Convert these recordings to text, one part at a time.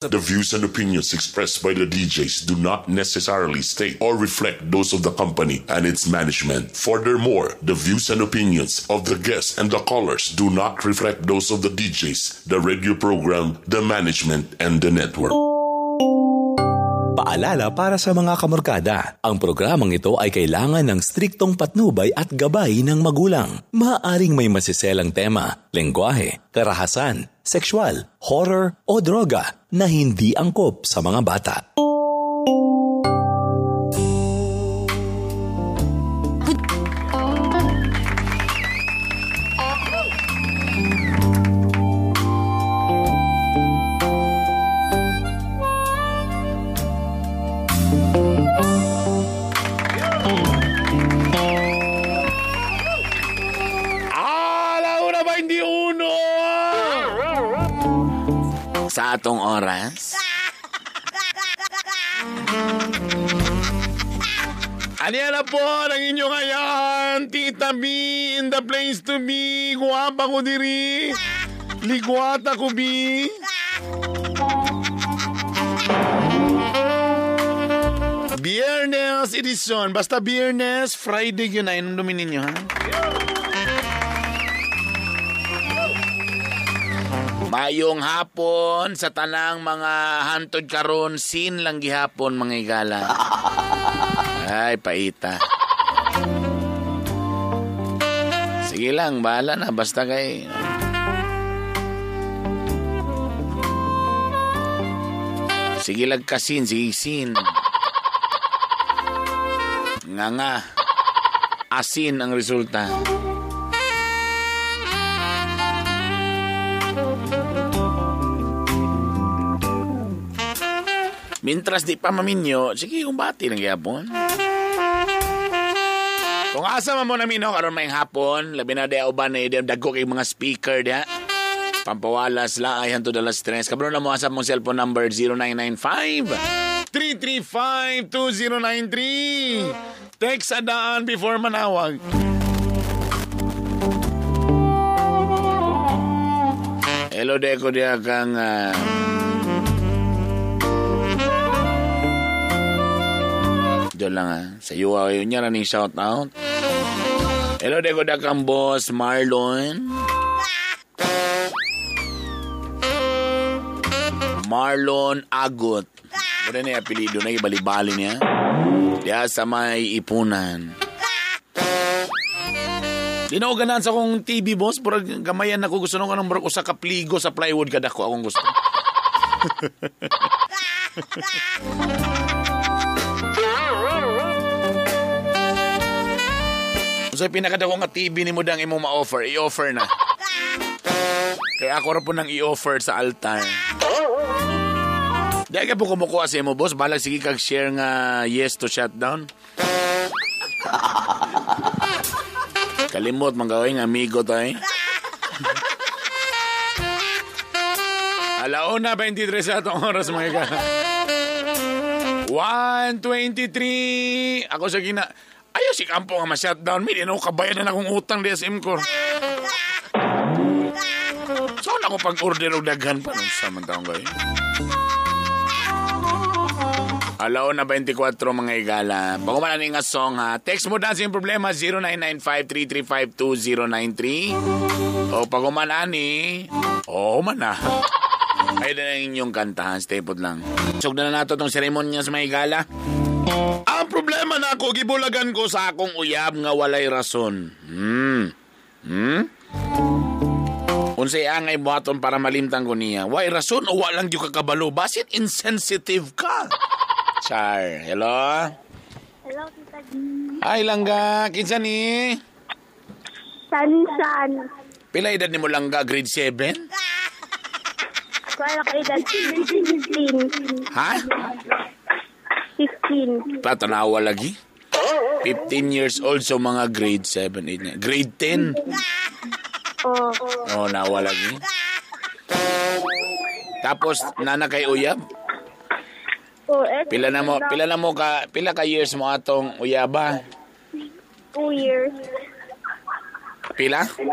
The views and opinions expressed by the DJs do not necessarily state or reflect those of the company and its management. Furthermore, the views and opinions of the guests and the callers do not reflect those of the DJs, the radio program, the management, and the network. Paalala para sa mga kamorkada, ang programang ito ay kailangan ng striktong patnubay at gabay ng magulang. Maaaring may masiselang tema, lengguwahe, karahasan, sexual, horror o droga na hindi angkop sa mga bata. Alauna 21! Sa atong oras. Aniya na po ang inyong ngayon, Tita B, in the place to be. Guwapa ko diri. Ligwata ko, B. Biyernes edition. Basta Biyernes, Friday yun na. Inundumin ninyo, ha? Mayong hapon sa tanang mga hantod karon, sin lang gihapon mga igala. Ay, paita. Sige lang, bahala na. Basta kay... Sige lang kasin, sige sin. Nga nga. Asin ang resulta. Mintras di pa maminyo, sige, kumbati lang gyapon. Kung asa man mo namin, no, karon may hapon, labi na di uban na dagko kay mga speaker diha. Pampawalas la ay hantod alas 3. Kabalo na mo asa mong cellphone number 0995-335-2093. Text adaan before manawag. Hello, deko diha kang... Diyan lang ha. Sa iyo yun niya running shout out. Hello, deko da kang boss Marlon. Marlon Agot. Muna na yung apelido na ibali-bali niya. Diya sa may ipunan. Di na ako ganahan sa akong TV, boss. Purag gamayan ako. Gusto nung anong murag usa ka pligo sa plywood kadako akong gusto. So, pinakadako nga TV ni mo dang imo ma-offer, i-offer na. Kaya ako ra po nang i-offer sa altar. Di ka po kumukuha sa imo, boss. Balag sige kag share nga yes to shutdown. Kalimot, manggawin, amigo tayo. Alauna, 23 sa atong oras, mga ka. 1:23. Ako sa gina... Ayaw si Kampo nga ma-shutdown. May di na ako kabayan na akong utang di SM Core. So, na ako pag-order og daghan pa nung sa man taong gawin. Alauna 24 mga igala. Bago man nga song ha. Text mo daan sa iyong problema 0995-335-2093. O pag umanani, oo man na. Ay na ang inyong kantahan. Stay put lang. Sugdan na nato itong seremonya sa mga igala. Ang problema na ako, gibulagan ko sa akong uyab nga walay rason. Unsay angay buhaton para malimtan ko niya? Way rason o walang diyo kakabalo? Basit insensitive ka? Char, hello? Hello, Tita G. Hi, Langga. Kinsa ni? San-san. Pila edad ni mo, Langga? Grade 7? Ako ay naka-edad 15. Ha? 15. Patanawa lagi. 15 years old, so mga grade 7, 8, 9. Grade 10? Oo. Oh, nawa lagi. Tapos, nana kay uyab? Oh, eh, Pila na mo ka, pila ka years mo atong uyaba? 2 years. Pila? 2.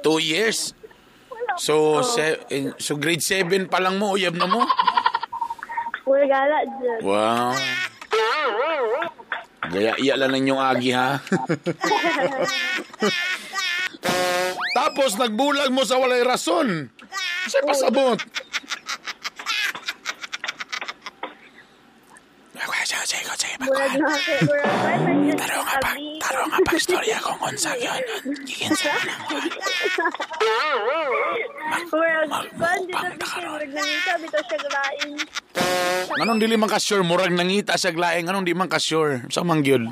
2 years? So, so grade 7 pa lang mo, uyab na mo? Uy, gala dyan. Wow. Gaya, iya lang ninyong agi, ha? Tapos, nagbulag mo sa walay rason. Sa pasabot. Murag na ako. Murag na. Tarong nga pag-istorya kung unsa yun. Gikin sa nang Murag, kuan dito siya. Murag nangita, bitaw siya galain. Nganong dili man ka sure, murag nangita siya glaing. Nganong di man ka sure? Sa man gyud?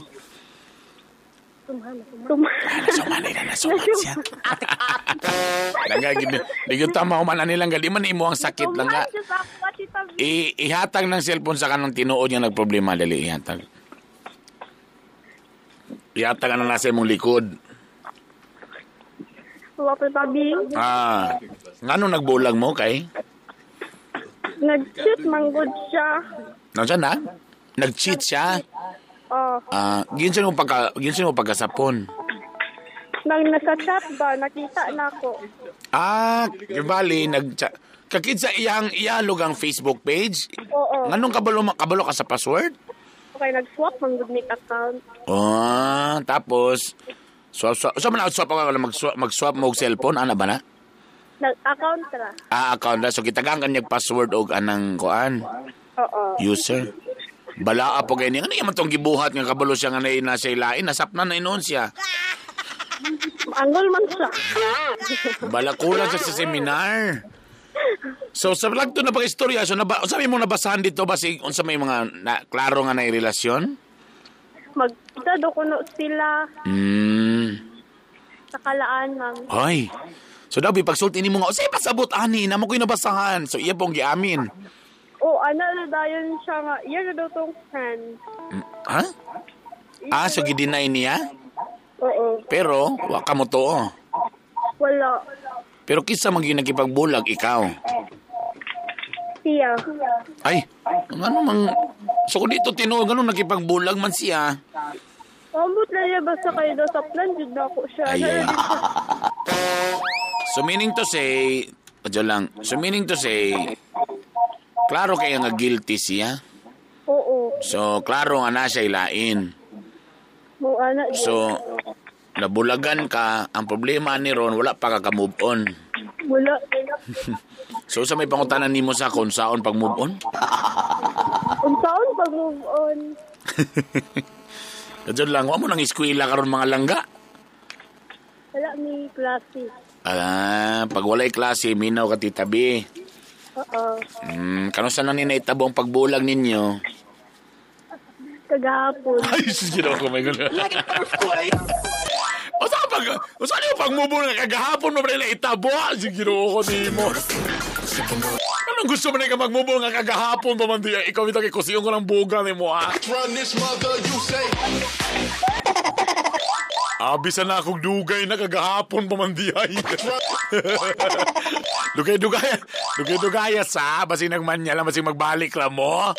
Nasuman na nasuman siya. Langga, di gyud tama human ani lang di man imo ang sakit lang ga. Ihatag ng cellphone sa kanang tinuod nga nagproblema dali ihatag. Ihatag ang nasa imong likod. Wa pa tabi. Ah, ngano nagbulag mo kay? Nag-cheat manggod siya. Nandiyan na? Nag-cheat siya. Oh, Ah, ginsan mo pagkasapon. nang nasa chat ba nakita na ako. Ah, bali nag kakit sa iyang iyalog ang Facebook page. Oo. Nganong kabalo ka sa password? Okay, nag-swap manggod ni account. Oh, tapos swap swap so man swap ka mag-swap mo og cellphone ana ba na? Nag-account ra. Ah, account ra. So gitagaan kanyang password og anang kuan Oo. user. Balaa po kay niya. Ano yaman tong gibuhat nga kabalo siya nga na siya ilain. Nasapna na inoon siya. Angol man siya. Bala kulang siya sa seminar. So sa lagto na pag-istorya, so sabi mo nabasahan dito ba si unsa may mga na, klaro nga na relasyon? Magkita do kuno sila sa kalaan ma'am. Ay. So daw pagsulti nimo nga, "Usay pasabot ani, namo ko'y nabasahan." So iya pong giamin. Oh, ana na dayon siya nga. Iya na daw tong friend. Ha? Ah, so gi-deny niya? Oo. Pero wa ka mo tuo. Wala. Pero kinsa man gyud nagkipagbulag ikaw? Siya. Ay, ano mang so kung dito tinuod ganun nakipagbulag man siya. Ambot na niya basta kayo daw sa plan jud na ako siya. Ay, ay. So meaning to say, adyo lang. So meaning to say, klaro kaya nga guilty siya. Oo. So klaro nga na siya ilain. Mo ana. So nabulagan ka, ang problema ni Ron, wala pa ka ka-move on. Wala. So sa may pangutanan nimo sa kung saon pag move on? Unsaon pag move on? Adyo lang, wa mo nang eskwela karon mga langga. Wala mi klase. Ah, pag walay klase, minaw ka Tita B. Oo. Kano sa nang ninaitabo ang pagbulag ninyo? Kagahapon. Ay, sige na ako, may gulo. O saan pag, o saan yung pagmove on nga kagahapon mo na itabo? Sige na ako nimo. Anong gusto mo na ka mag-move on nga kagahapon pa man diya? Ikaw ito kay kusiyon ko ng buga ni mo, ha? Run this mother, you say. Abisa na akong dugay na kagahapon pa man diya. Dugay-dugay. Dugay-dugay sa. Basig nagmanya lang, basig magbalik lang mo.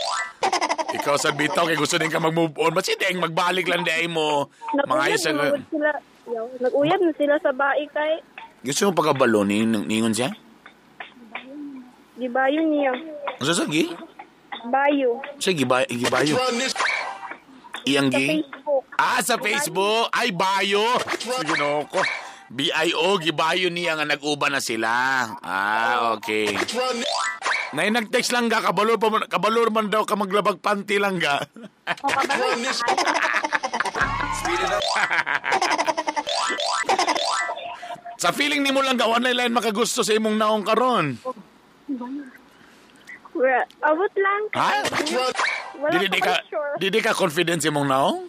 Ikaw sa bitaw kay gusto din ka mag-move on. Basig ding magbalik lang day mo. Mga Nag-uyab isa na sila. Nag-uyab na sila sa bae kay. Gusto mo pagkabalo ningon siya? Gibayo niya. Ano sa gi? Bayo. Siya gibayo. Iyang Sa gi? Facebook. Ah, sa Facebook. Ay, bayo. Sige no ko. B-I-O, gibayo niya nga nag-uba na sila. Ah, okay. Nay, nag-text lang ga, kabalor, kabalor man daw ka maglabag panty lang ga. O, kabalo. Sa feeling nimo lang ga, wala line makagusto sa imong naong karon. Well, abot lang. Ha? Wala Dili pa di ka, sure. dili ka confident sa imong naong?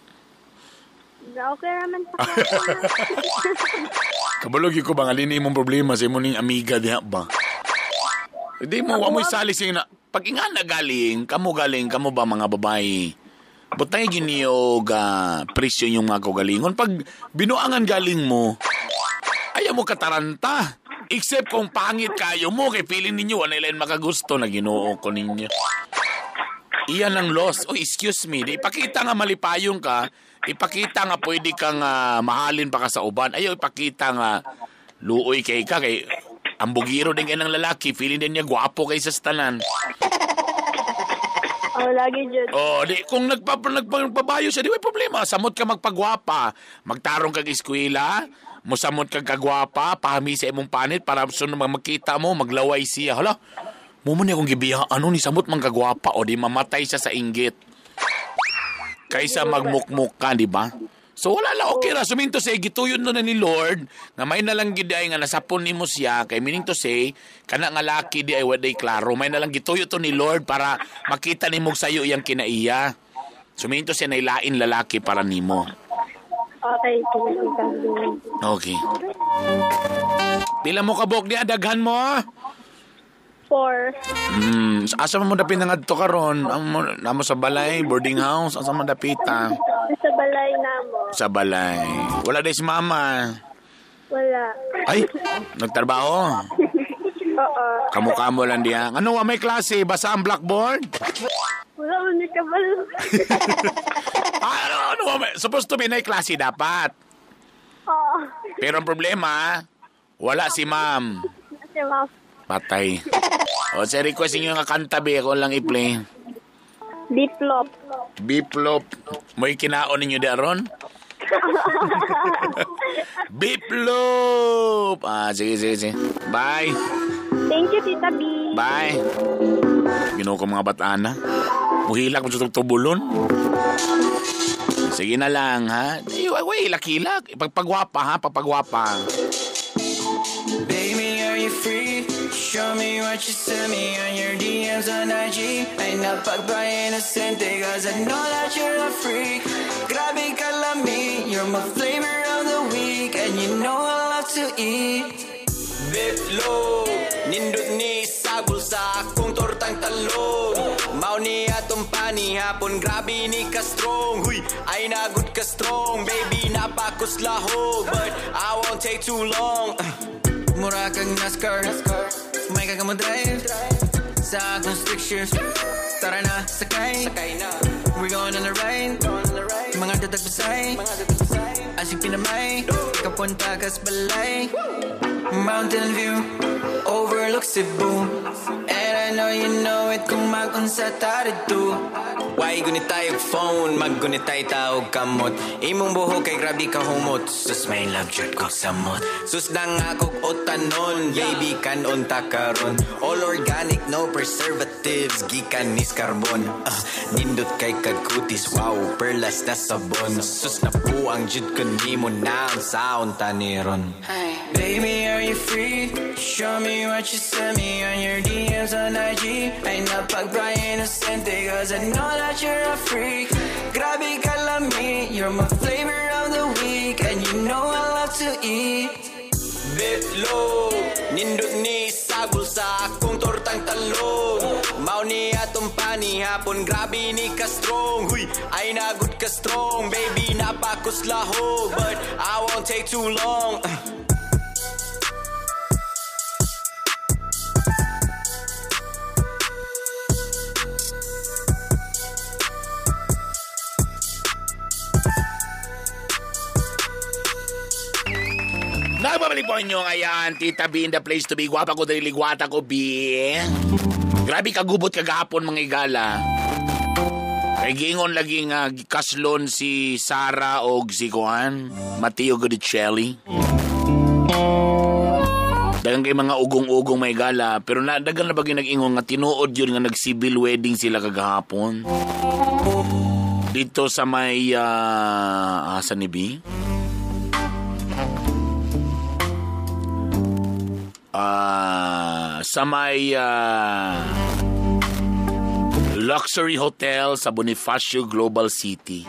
Okay naman sa Kabalo gyud ko ba nga lini imong problema sa imong ning amiga diha ba? Hindi mo wa mo'y sali sing na pag inga na galing, kamo ba mga babae? Butay gyud niyo ga presyo yung mga kaugalingon. Pag binuangan galing mo, ayaw mo kataranta. Except kung pangit kayo mo, kay feeling ninyo, wala lain makagusto na Ginoo ko ninyo. Iyan ang loss. Oh, excuse me. Di, ipakita nga malipayong ka, ipakita nga pwede kang mahalin pa ka sa uban. Ayaw, ipakita nga luoy kay ka. Kay, Ang bugiro din kay ng lalaki, feeling din niya gwapo kaysa sa tanan. Oh, lagi dyan. Oh, di kung nagpabayo siya, di may problema. Samot ka magpagwapa. Magtarong kag eskwela, musamot kag kagwapa, pahami sa imong panit para sunod makita mo, maglaway siya. Hala, mo man akong gibiya, ano ni samot man kagwapa o di mamatay siya sa inggit. Kaysa magmukmuk ka, di ba? So wala lang, okay ra. Suminto say, gituyon no na ni Lord, nga may nalang gid ay nga nasapon nimo siya, kay meaning to say, kana nga laki di ay waday klaro, may nalang gituyo to ni Lord para makita nimo sayo iyang kinaiya. Suminto siya nailain lalaki para nimo. Okay, Okay. Pila mo kabok niya, daghan mo? 4. Asa mo dapit na ngadto karon? Amo sa balay, boarding house, asa mo dapita? Sa balay namo. Sa balay. Wala din si mama. Wala. Ay, nagtrabaho. Oo. Kamukha mo lang diya. Ano, may klase? Basa ang blackboard? Wala mo ni kabalo. Ano, supposed to be na klase dapat. Oo. Pero ang problema, wala si ma'am. Si ma'am. Patay. O, sa request niyo nga kanta, be. Ako lang i-play. Biplop. Biplop. May kinaon ninyo di aron? Biplop! Ah, sige. Bye. Thank you, Tita B. Bye. Ginoo ko mga bataan, ha? Muhilak mo sa tubulon. Sige na lang, ha? Ay, hilak-hilak. Pagpagwapa, ha? Pagpagwapa. Baby, are you free? Show me what you send me on your DMs on IG. Ay napagpa-innocente, cause I know that you're a freak. Grabe ka lami, you're my flavor of the week. And you know I love to eat. Biplop, nindot ni sagol sa akong tortang talong. Mao ni atong panihapon, grabe ni ka strong. Huy, ay nagud ka strong. Baby, napakuslahog, but I won't take too long. Mura kang NASCAR, may ka mo drive sa akong stick shift. Tara na, sakay. We're going on a ride. Mga tatagpasay, asig pinamay, kapunta kas balay. Mountain view, overlook Cebu. And I know you know it kung mag-unsa ta dito. Why gunit tayo phone, maggunit tayo tawag kamot. Imong buhok kay grabe ka humot. Sus may love jud ko samot. Sus lang ako otanon, baby kanon ta karon. All organic, no preservatives, gikan ni carbon. Nindot kay kagkutis, wow, perlas na sabon. Sus na puang jud ko nimo na ang sound taniron. Baby, are you free? Show me what you send me on your DMs on IG. Ay napagpa-innocente, cause I know that you're a freak. Grabe ka lami, you're my flavor of the week. And you know I love to eat. Biplop, nindot ni sagol sa akong tortang talong. Mao ni atong panihapon, grabe ni ka strong. Huy, ay nagud ka strong. Baby, napakuslahog, but I won't take too long. Nagbabalik po inyo ngayon, Tita B in the place to be. Gwapa ko dahil ligwata ko, B. Grabe kagubot kagahapon mga igala. Kay giingon lagi nga kaslon si Sara og si Juan, Matteo Guidicelli. Dagan kay mga ugong-ugong may gala, pero na, dagan na ba nag-ingon nga tinuod yun nga nag-civil wedding sila kagahapon. Dito sa may, asa ni B? Sa may luxury hotel sa Bonifacio Global City.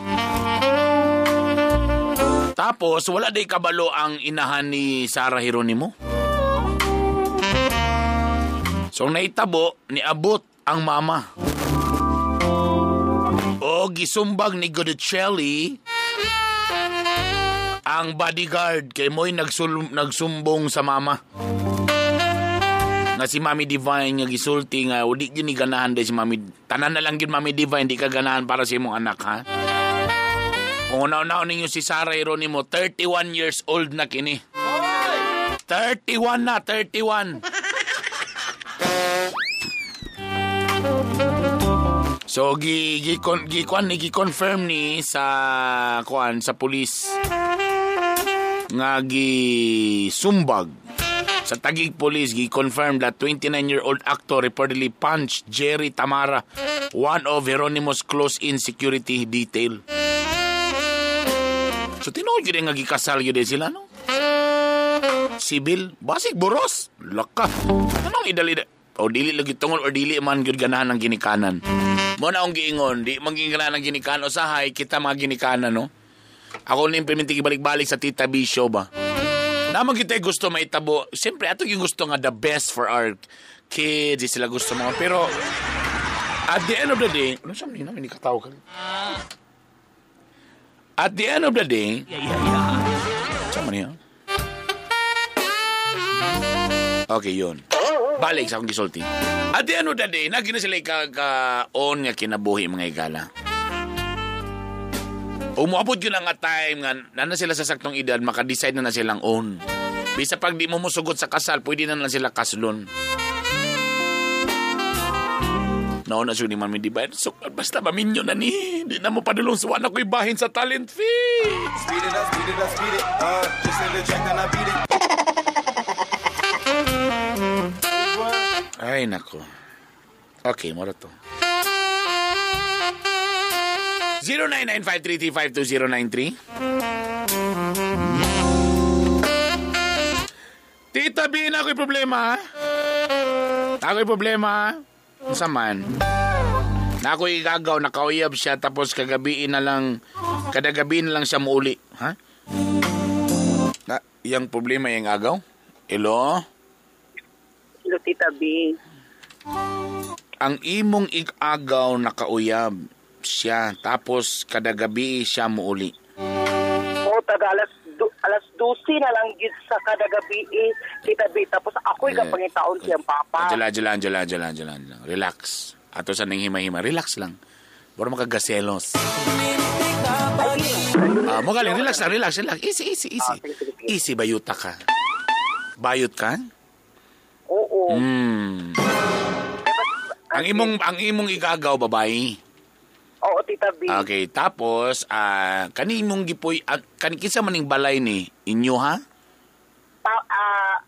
Tapos, wala day kabalo ang inahan ni Sarah Geronimo. So, naitabo, niabot ang mama. O gisumbag ni Guidicelli ang bodyguard kay mo'y nagsumbong sa mama. Nga si Mami Divine nga gisulti nga di gyud ni ganahan day si Mami. Tanan na lang gyud Mami Divine, di ka ganahan para sa imong anak, ha? Kung una-una ninyo si Sarah Geronimo, 31 years old na kini. 31 na, 31. So gi gi kon gi kwan ni gi-confirm ni sa kuan sa pulis nga gi sumbag sa Taguig Police. Gi-confirm that 29-year-old actor reportedly punched Jerry Tamara, one of Geronimo's close-in security detail. So tinuod gyud nga gikasal gyud sila, no? Sibil, basig boros. Laka. Anong idali o dili lagi tungol or dili man gyud ganahan ang ginikanan. Mo na akong giingon, di man gyud ganahan ang ginikanan usahay kita mga ginikanan, no? Ako ni implemente balik-balik sa Tita B show ba. Naman kita gusto maitabo. Siyempre, ato yung gusto nga the best for our kids. Di sila gusto mga. Pero, at the end of the day, ano siya namin ni katawa ka? At the end of the day, saan man niya? Okay, yun. Balik sa akong gisulti. At the end of the day, naging na sila ka-on nga kinabuhi mga igala. Umuabot yun ang time nga na sila sa saktong edad, maka-decide na silang own. Bisa pag di mo musugot sa kasal, pwede na sila kaslon. Nauna siya ni Mami, di ba? So, basta maminyo na ni. Di na mo padulong sa wala ko'y bahin sa talent fee. Speed it up, speed it up, speed it up. Just in the track, then I beat it. Ay, nako. Okay, mora to. 0995-335-2093. Tita B, na ako'y problema. Ako'y problema. Unsa man? Na ako'y gagaw, nakauyab siya, tapos kagabi na lang, kada gabi na lang siya muuli. Ha? Na, iyang problema yung agaw? Hello? Hello, Tita B. Ang imong igagaw nakauyab siya, tapos kada gabi siya muuli. Oo, taga alas 12 na lang gid sa kada gabi, Tita B. Tapos ako'y kapangitaon siyang papa. Angela. Relax. Ato sa nang hima-hima. Relax lang. Baro makagaselos. Mo galing, relax lang, relax. Easy. Easy, bayuta ka. Bayot ka? Oo. Ang imong igagaw, babae. Oo, Tita B. Okay, tapos kanimong gipoy kinsa maning balay ni inyo, ha?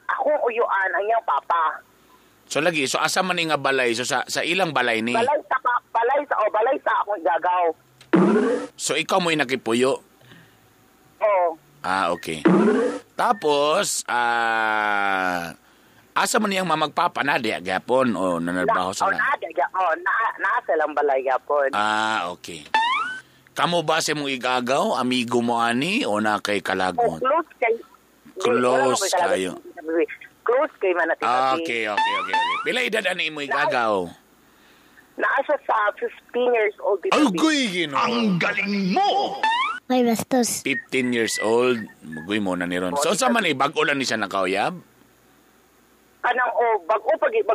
Akong uyuan ang iyang papa. So lagi, so asa man nga balay? So sa ilang balay ni? Balay sa akong igagaw. So ikaw mo'y nakipuyo? Oo. Ah, okay. Tapos asa man niyang mamagpapa na di gyapon o nanarbaho sa na? Naa sa lang balay gyapon. Ah, okay. Kamo ba sa imong igagaw, amigo mo ani o na kay kalagon? Oh, close kay. Close kayo. Close kay man natin. Okay. Pila edad ani imong igagaw? Naa siya sa 15 years old. Ay, guy, Ginoo. Ang galing mo. May bastos. 15 years old. Mugoy mo na ni ron. So sa man bag-o lang ni siya nakauyab? Kanang bago pa gid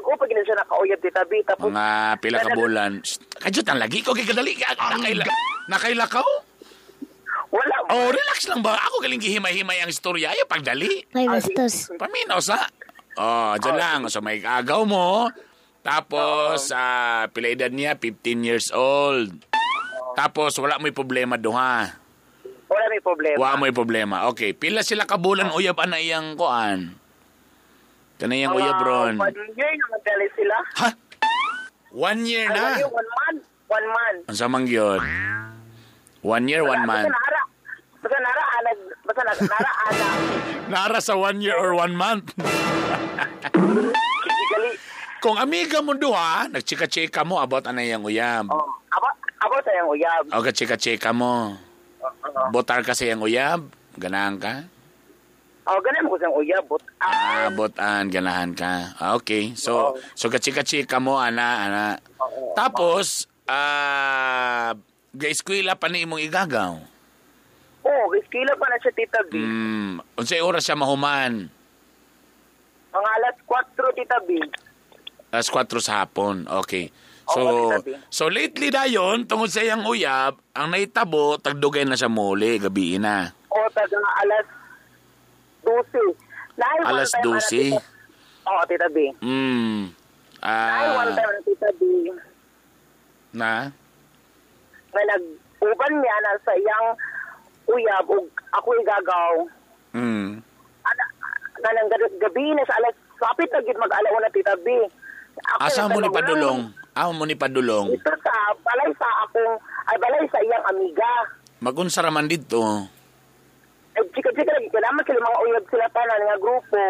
siya nakauyab, Tita B. Tapos mga pila ka bulan. Kajut ang lagi ko kay kadali. Nakailakaw? Wala. Oh, relax lang ba? Ako galing gihimay-himay ang istorya. Ayaw pagdali. May bastos. Paminaw sa. Oh, dyan lang. So may agaw mo. Tapos pila edad niya, 15 years old. Tapos wala mo'y problema duha. Wala may problema. Wala mo'y problema. Okay. Pila sila ka bulan uyab ana iyang kuan? Kanayang uyab ron. 1 year na magdali sila. Ha? 1 year na? Ay, 1 month. 1 month. Ang samang yun? 1 year, 1 month. Basta nara, ana. Nara sa 1 year or 1 month. Kung amiga mo duha, nagchika-chika mo about anayang uyab. Oh, about sa iyang uyab. O, chika-chika mo. Botar ka sa iyang uyab? Ganahan ka? Oh, ganahan ko sa iyang uyab, botan. Ah, botan, ganahan ka. Okay. So, so kachika-chika mo, ana. Tapos, ga-eskwela pa ni imong igagaw. Oo, ga-eskwela pa na siya, Tita B. Unsay oras siya mahuman? Mga alas 4, Tita B. Alas 4 sa hapon. Okay. So, so lately dayon, tungod sa iyang uyab, ang naitabo, tagdugay na siya muli, gabi na. Oo, taga alas 12. Naay one Alas time, 12. ana, Tita- Oo, Tita B. Naay one time na Tita B, Na? nga nag-uban niya na sa iyang uyab ug ako'y gagaw. Ana, nga nang gabi na sa alas, kapit na gid mag-alauna, Tita B. Ako, Asa mo ni nagtanong, padulong? Asa mo ni padulong? Ito sa balay sa akong, ay balay sa iyang amiga. Magunsa raman dito. Ay, chika-chika lagi, kailangan sila mga uyab sila tanan nga grupo.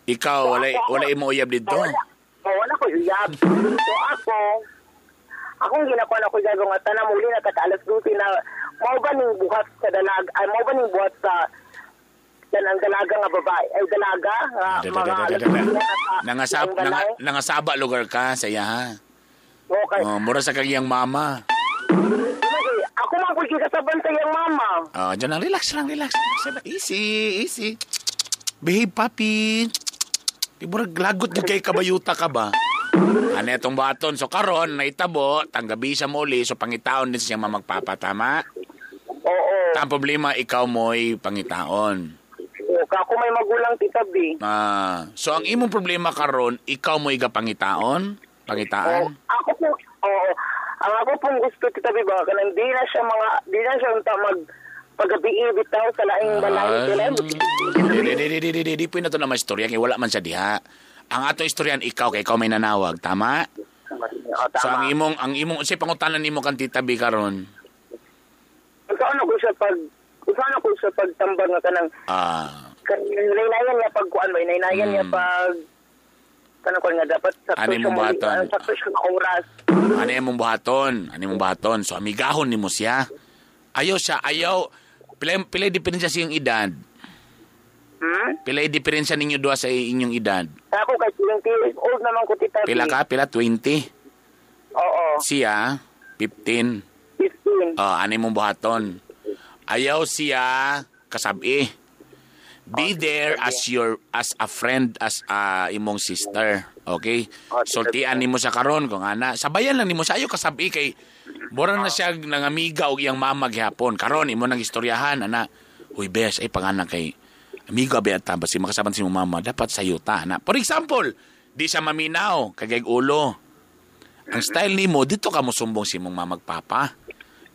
Ikaw, wala imo uyab dito. Wala, oh, wala ko uyab. So ako, akong ginakuha na ko gagawin nga tanan muli na kata alas 12 na mao ba ning buhat sa dalag, ay mao ba ning buhat sa kanang dalaga nga babae, ay dalaga nga mga alas 12 na sa Nangasab, iyang balay. nangasaba lugar ka sa iya ha. Okay. Oh, mura sa kagiyang mama. Ako man po kasaban sa iyang mama. Oh, dyan lang, relax lang, relax. Easy, easy. Behave, papi. Di murag lagot gyud kay kabayuta ka ba? Ano itong baton? So karon naitabo, tanggabi siya muli, so pangitaon din siya mamagpapa, tama? Oo. Ang problema, ikaw mo'y pangitaon. Oo, ako may magulang, Tita B. Ah, so ang imong problema karon, ikaw mo'y gapangitaon? Pangitaan? Ako po, oo. Ang ako pong gusto, Tita B, ba, kanang di na siya mga, di na siya unta mag, paggabi bitaw sa laing balay. Ah. Di, di, po na to na maistorya, kay wala man siya diha. Ang ato istoryan, ikaw, kay ikaw may nanawag, tama? Oo, tama. So ang imong unsay pangutanan nimo kang Tita B karon? Unsaon ako siya pag, unsaon ako siya pagtambag nga kanang, kanang inaynayan niya pag kuan ba, inaynayan niya pag, kanang kuan nga dapat sakto Ano siya imong muli, buhaton? sakto siya nga oras. Ano imong buhaton? Ano imong buhaton? So amigahon nimo siya. Ayaw siya, ayaw. Pila diferensya sa iyong edad? Hmm? Pila diferensya ninyo duha sa inyong edad? Ako kay 20 years old naman ko, Tita B. Pila ka? Pila 20? Oo, Siya 15. 15. Oh, ano imong buhaton? Ayaw siya kasabi. Be there as your as a friend, as a imong sister. Okay? Oh, Tita Sultian nimo siya karon kung ana. Sabayan lang nimo siya ayaw kasabi kay mura na siya nangamiga og iyang mama gihapon. Karon imo nang istoryahan ana. Uy bes, ay panganak kay amigo abi at basi makasaban si imong mama dapat sayo ta ana. For example, di siya maminaw kagay ulo. Ang style nimo dito ka mosumbong si imong mamagpapa.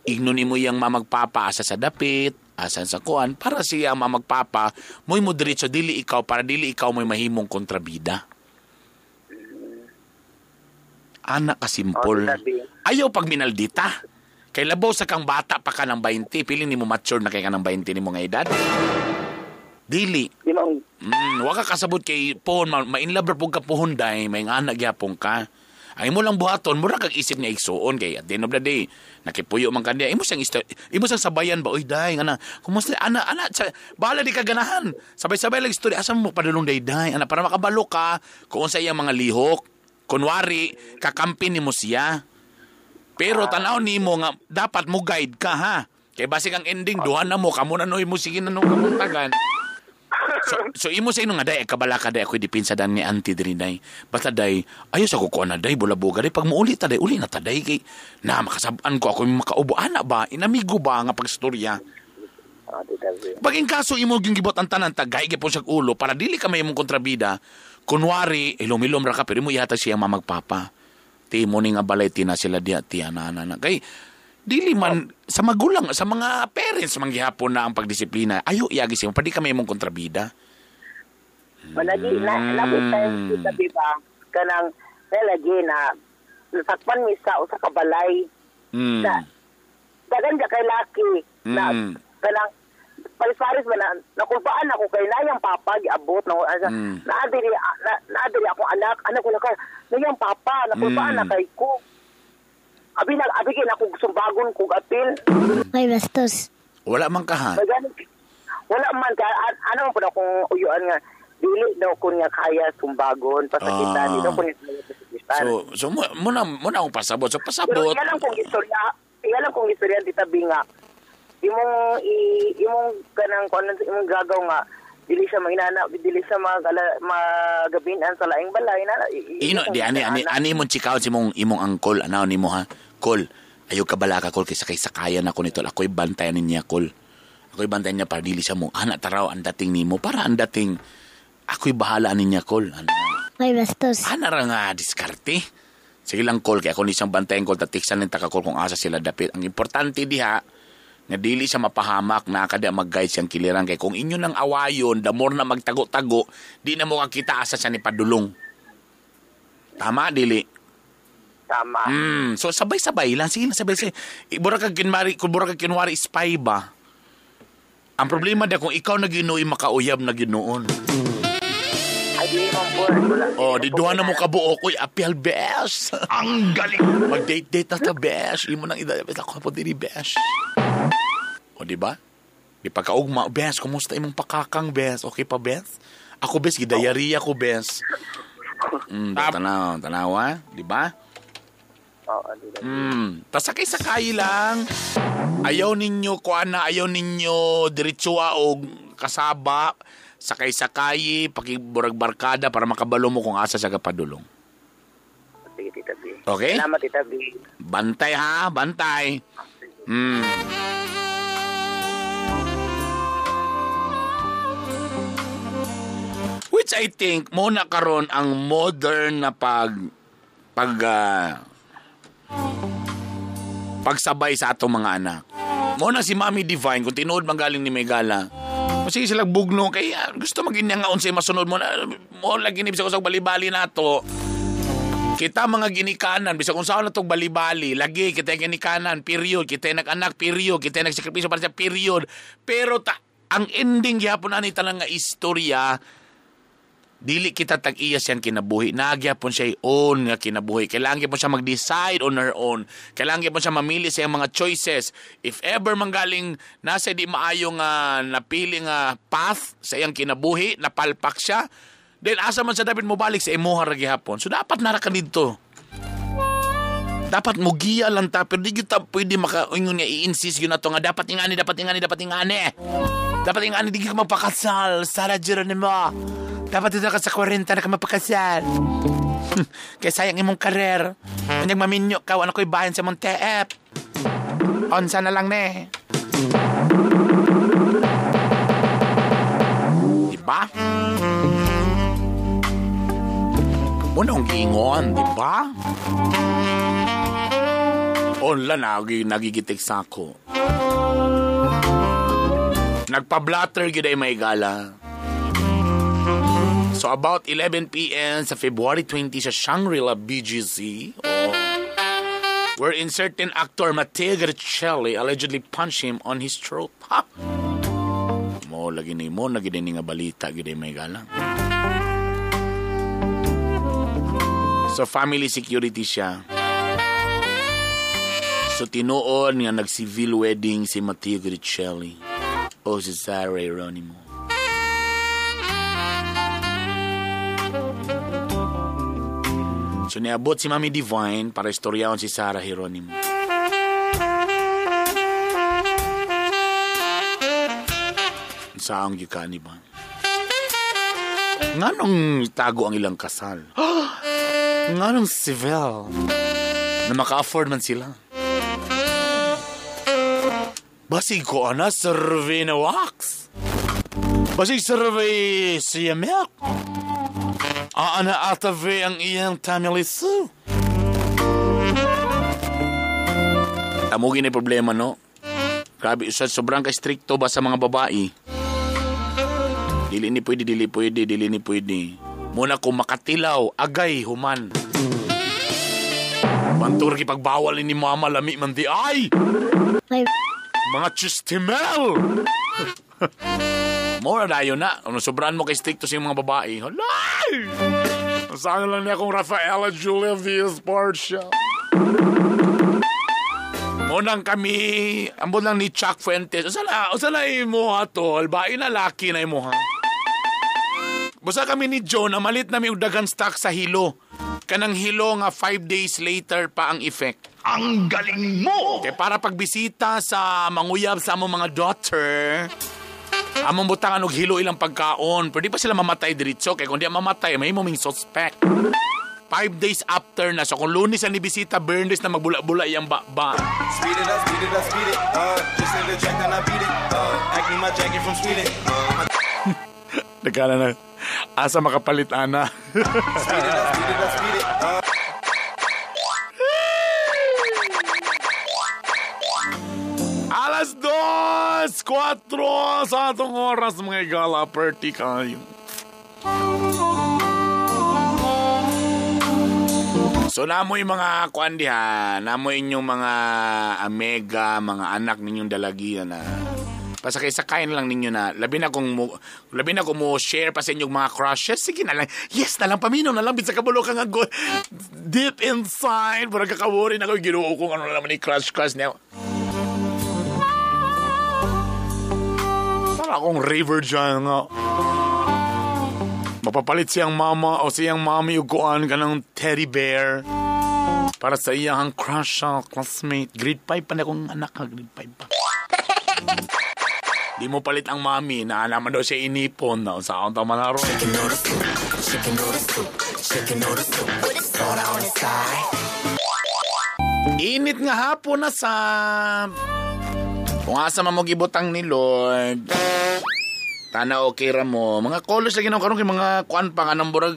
Igno nimo iyang mamagpapa asa sa dapit, asa sa kuan para siya mamagpapa mo'y mo diretso dili ikaw para dili ikaw mo'y mahimong kontrabida. Ana ka simple. Oh, Tita B. Ayaw pag minaldita. Kay labaw sa kang bata pa ka ng 20, piling nimo mature na kay ka ng 20 nimo nga edad. Dili. Di mo, Wa ka kasabot kay pohon ma-inlove ra pug ka pohon day, may anak gyapon ka. Ang imo lang buhaton, mura kag isip nga igsuon kay at the end of the day, nakipuyo man kaniya. Imo siyang imo siyang sabayan ba oy day ana. Kumusta ana ana sa, bahala di ka ganahan. Sabay-sabay lang istorya asa mo padulong day day ana para makabalo ka kung unsa iyang mga lihok. Kunwari kakampi nimo siya. Pero tanaw nimo nga dapat mo guide ka ha. Kay basig ang ending duha na mo kamo na noy mo sige na no kamuntagan. So imo sa ino nga day kabala ka day ako'y dipinsa dan ni auntie diri day. Basta day ayo sa kukuha na day bulabuga day pag muuli ta day uli na ta day kay na makasab-an ko ako makaubo ana ba inamigo ba nga pagstorya. oh, Tita B. Pag in kaso imo gyud gibot ang tanan tagay gyud siya ulo para dili ka may imong kontrabida. Kunwari ilom-ilom ra ka pero imo ihatag siya mamagpapa. Ti mo ni nga balay ti na sila diha ti ana ana ana. Kay dili man sa magulang sa mga parents man gihapon na ang pagdisiplina. Ayo iagi siya padi ka may imong kontrabida. Malagi, na, labi tayo, Tita B ba, kanang, nalagi na, nasakpan mi sa usa ka balay, Na, dagan ja kay laki, na, kanang, paris-paris ba na, nakulpaan ako kay nayang papa, giabot, na, naadiri, na, naadiri akong anak, anak ko na ka, nayang papa, nakulpaan na kay ko. Abi na, abi kay na sumbagon kog apil. May bastos. Wala man ka ha. Magani, wala man ka, ano man po na kung uyuan nga, dili daw ko niya kaya sumbagon, pasakitan, di daw ko niya kaya pasakitan. So mo na akong pasabot. So Pero pasabot. iya lang kong istorya, iya lang kong istorya Tita B nga. Imong imong kanang kuan imong gagaw nga dili siya manginana, dili siya magabinan sa laing balay na. Ino di ani ani ani mong chikaw si mong imong angkol anaw nimo ha. Kol, ayo ka bala ka kol kaysa kay sakayan ako nito. Ako'y bantayan niya kol. Ako'y bantayan niya para dili siya mo. Ana taraw ang dating nimo para ang dating Ako'y bahala niya, Kol. Ano? May bastos. Ana ra nga diskarte. Sige lang, Kol, kay ako ni siyang bantayan, Kol, tatiksan ng takakol kung asa sila dapit. Ang importante diha, nga dili siya mapahamak na kada mag-guide siyang kiliran. Kay kung inyo nang awayon, the more na magtago-tago, di na mo kakita asa siya ni padulong. Tama, dili? Tama. So sabay-sabay lang. Sige lang, sabay-sabay. Bura kag kinwari, kung bura kag kinwari spy ba? Ang problema da kung ikaw na Ginoo makauyab na Ginoon. Ay, di man po. Oh, di duha na mo kabuok. Uy, apil, besh. Ang galing. Mag-date-date na ta, besh. Imo nang idaya. Ako po diri, besh. O, di ba? Di pagkaugma, besh, kumusta imong pakakang, besh? Okay pa, besh? Ako, besh, gidayariya ko, besh. Tanaw, tanawa, di ba? Oo, di ba? Tasakay-sakay lang. Ayaw ninyo, kuana, ayaw ninyo diretsua o kasaba. Sakay-sakay, pakiburag barkada para makabalo mo kung asa siya kapadulong. Sige, Tita B. Okay? Salamat, Tita B. Bantay ha, bantay. Which I think, muna karon ang modern na pagsabay sa atong mga anak. Muna si Mami Divine, kung tinuod man galing ni Megala, sige sila bugno, kaya gusto maging niya nga unsay masunod mo na, mo lagi ni bisag usag bali-bali na to. Kita mga ginikanan, bisag kung saan na tong bali-bali, lagi kita ginikanan, period, kita nag-anak, period, kita nagsakripisyo para sa period. Pero ang ending gyapon ani tanan nga istorya, dili kita tag-iya siyang kinabuhi. Nagyapon siya own nga kinabuhi. Kailangan gyapon siya mag-decide on her own. Kailangan gyapon siya mamili sa iyang mga choices. If ever manggaling nasa di maayo nga napili nga path sa iyang kinabuhi, napalpak siya, then asa man siya dapat mobalik sa imuha ra gihapon. So dapat nara ka didto. Dapat mugiya lang ta, pero di gyud ta pwede makaingon nga i-insist gyud nato nga dapat ingani, dapat ingani, dapat ingani. Dapat ingani di gyud ka magpakasal, Sarah Geronimo. Dapat dito ka sa 40 na ka mapakasal. Kaya sayang imong karer. Kanyang maminyo ka, ano ko'y bayan sa mong TF. Onsa na lang ne. Diba? Munong giingon, diba? Onla nagigitik sa ako. Nagpa-blatter gyud ay may gala. So about 11 p.m. sa February 20 sa Shangri-La BGC, wherein certain actor Matteo Guidicelli allegedly punched him on his throat. Ha? Mo lagi ni mo lagi din nga balita gid may gala. So family security siya. So tinuod nga nag-civil wedding si Matteo Guidicelli o si Sarah Geronimo. So niabot si Mami Divine para istoryahon si Sarah Geronimo. Saang gikan ba? Nganong itago ang ilang kasal? Nganong civil? Na maka-afford man sila. Basig ko ana survey na wax. Basig survey siya milk. Aana atave ang iyang tamilisu. Tamugin na problema, no? Grabe, sobrang ka-stricto ba sa mga babae? Dili ni pwede, dili pwede, dili ni pwede. Muna kung makatilaw, agay, human. Bantur kipagbawal ni mama, lami man di ay! Mga chistimel! Mora dayo na. Ano, sobrang mo kay stricto sa mga babae. Halay! Sana lang niya akong Rafaela Julia V. Sports Show. Unang kami, ambot lang ni Chuck Fuentes. Usa na imo ha, tol. Bae na laki na imo ha. Basta kami ni Joe, namalit nami og daghan stock sa hilo. Kanang hilo nga 5 days later pa ang effect. Ang galing mo! Kaya para pagbisita sa manguyab sa among mga daughter, among butangan og hilo ilang pagkaon. Pero di pa sila mamatay diretso. Kaya kung di mamatay, may mong suspect. 5 days after na. So kung Lunes ang nibisita, Bernes na magbula-bula iyang ba-ba. Speed it up, speed it up, speed it. Just in the jack, then I beat it. Acne my jacket from Sweden. Nagkala na. Asa makapalit, ana? Speed it up, speed it up, speed it up. Alas 2:04 sa atong oras, mga igala. Perti kayo. So, namoy mga kuan diha, namoy inyong mga amega, mga anak ninyong dalagian na pasakay-sakay na lang ninyo na labi na kung mo share pa sa inyong mga crushes, sige na lang, yes na lang, paminaw na lang, bitsa kabulo ka nga go, deep inside, murag kakawori na ko, Ginoo kung ano na naman ni crush niya. Para akong river dyan nga. Mapapalit siyang mama o siyang mami o kuan ka ng teddy bear para sa iyang crush sa classmate. Grade 5 pa na akong anak ha, grade 5 pa. Di mo palit ang mami na naman daw siya inipon na sa akong tama na ron. Init nga hapon na sa kung asa man mo gibutang ni Lord. Tana okay ra mo. Mga colors lagi nang karon kay mga kuan pa nga nang burag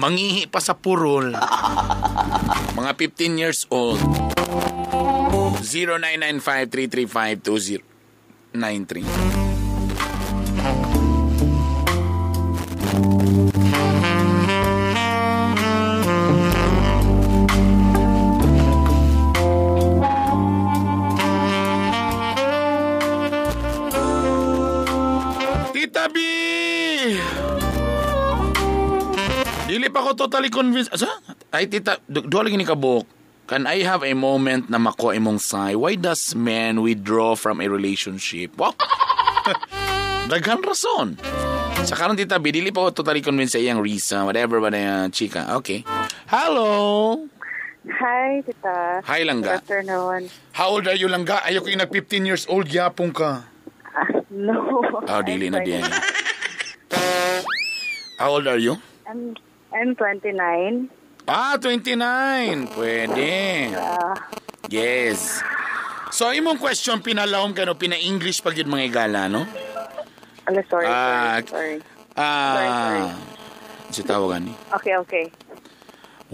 mangihi pa sa purol. Mga 15 years old. 0995-335-2093. Tita B! Dili pa ko totally convinced. Asa? Ay, tita, duha lagi ni kabuk. Can I have a moment na makuha imong sigh? Why does men withdraw from a relationship? Wow! Daghan rason. Sa karon, tita B, dili pa ko totally convinced sa iyang reason. Whatever ba na chika. Okay. Hello! Hi, tita. Hi, Langga. Good afternoon. How old are you, Langga? Ayoko yung nag 15 years old, yapong ka. No. Oh, dili na diyan. How old are you? I'm 29. Ah, 29. Pwede. Yes. So, imong question, pinalawom ka, no? Pina-English pag yun mga igala, no? Sorry, sorry. Sorry. Si tawagan ni. Okay.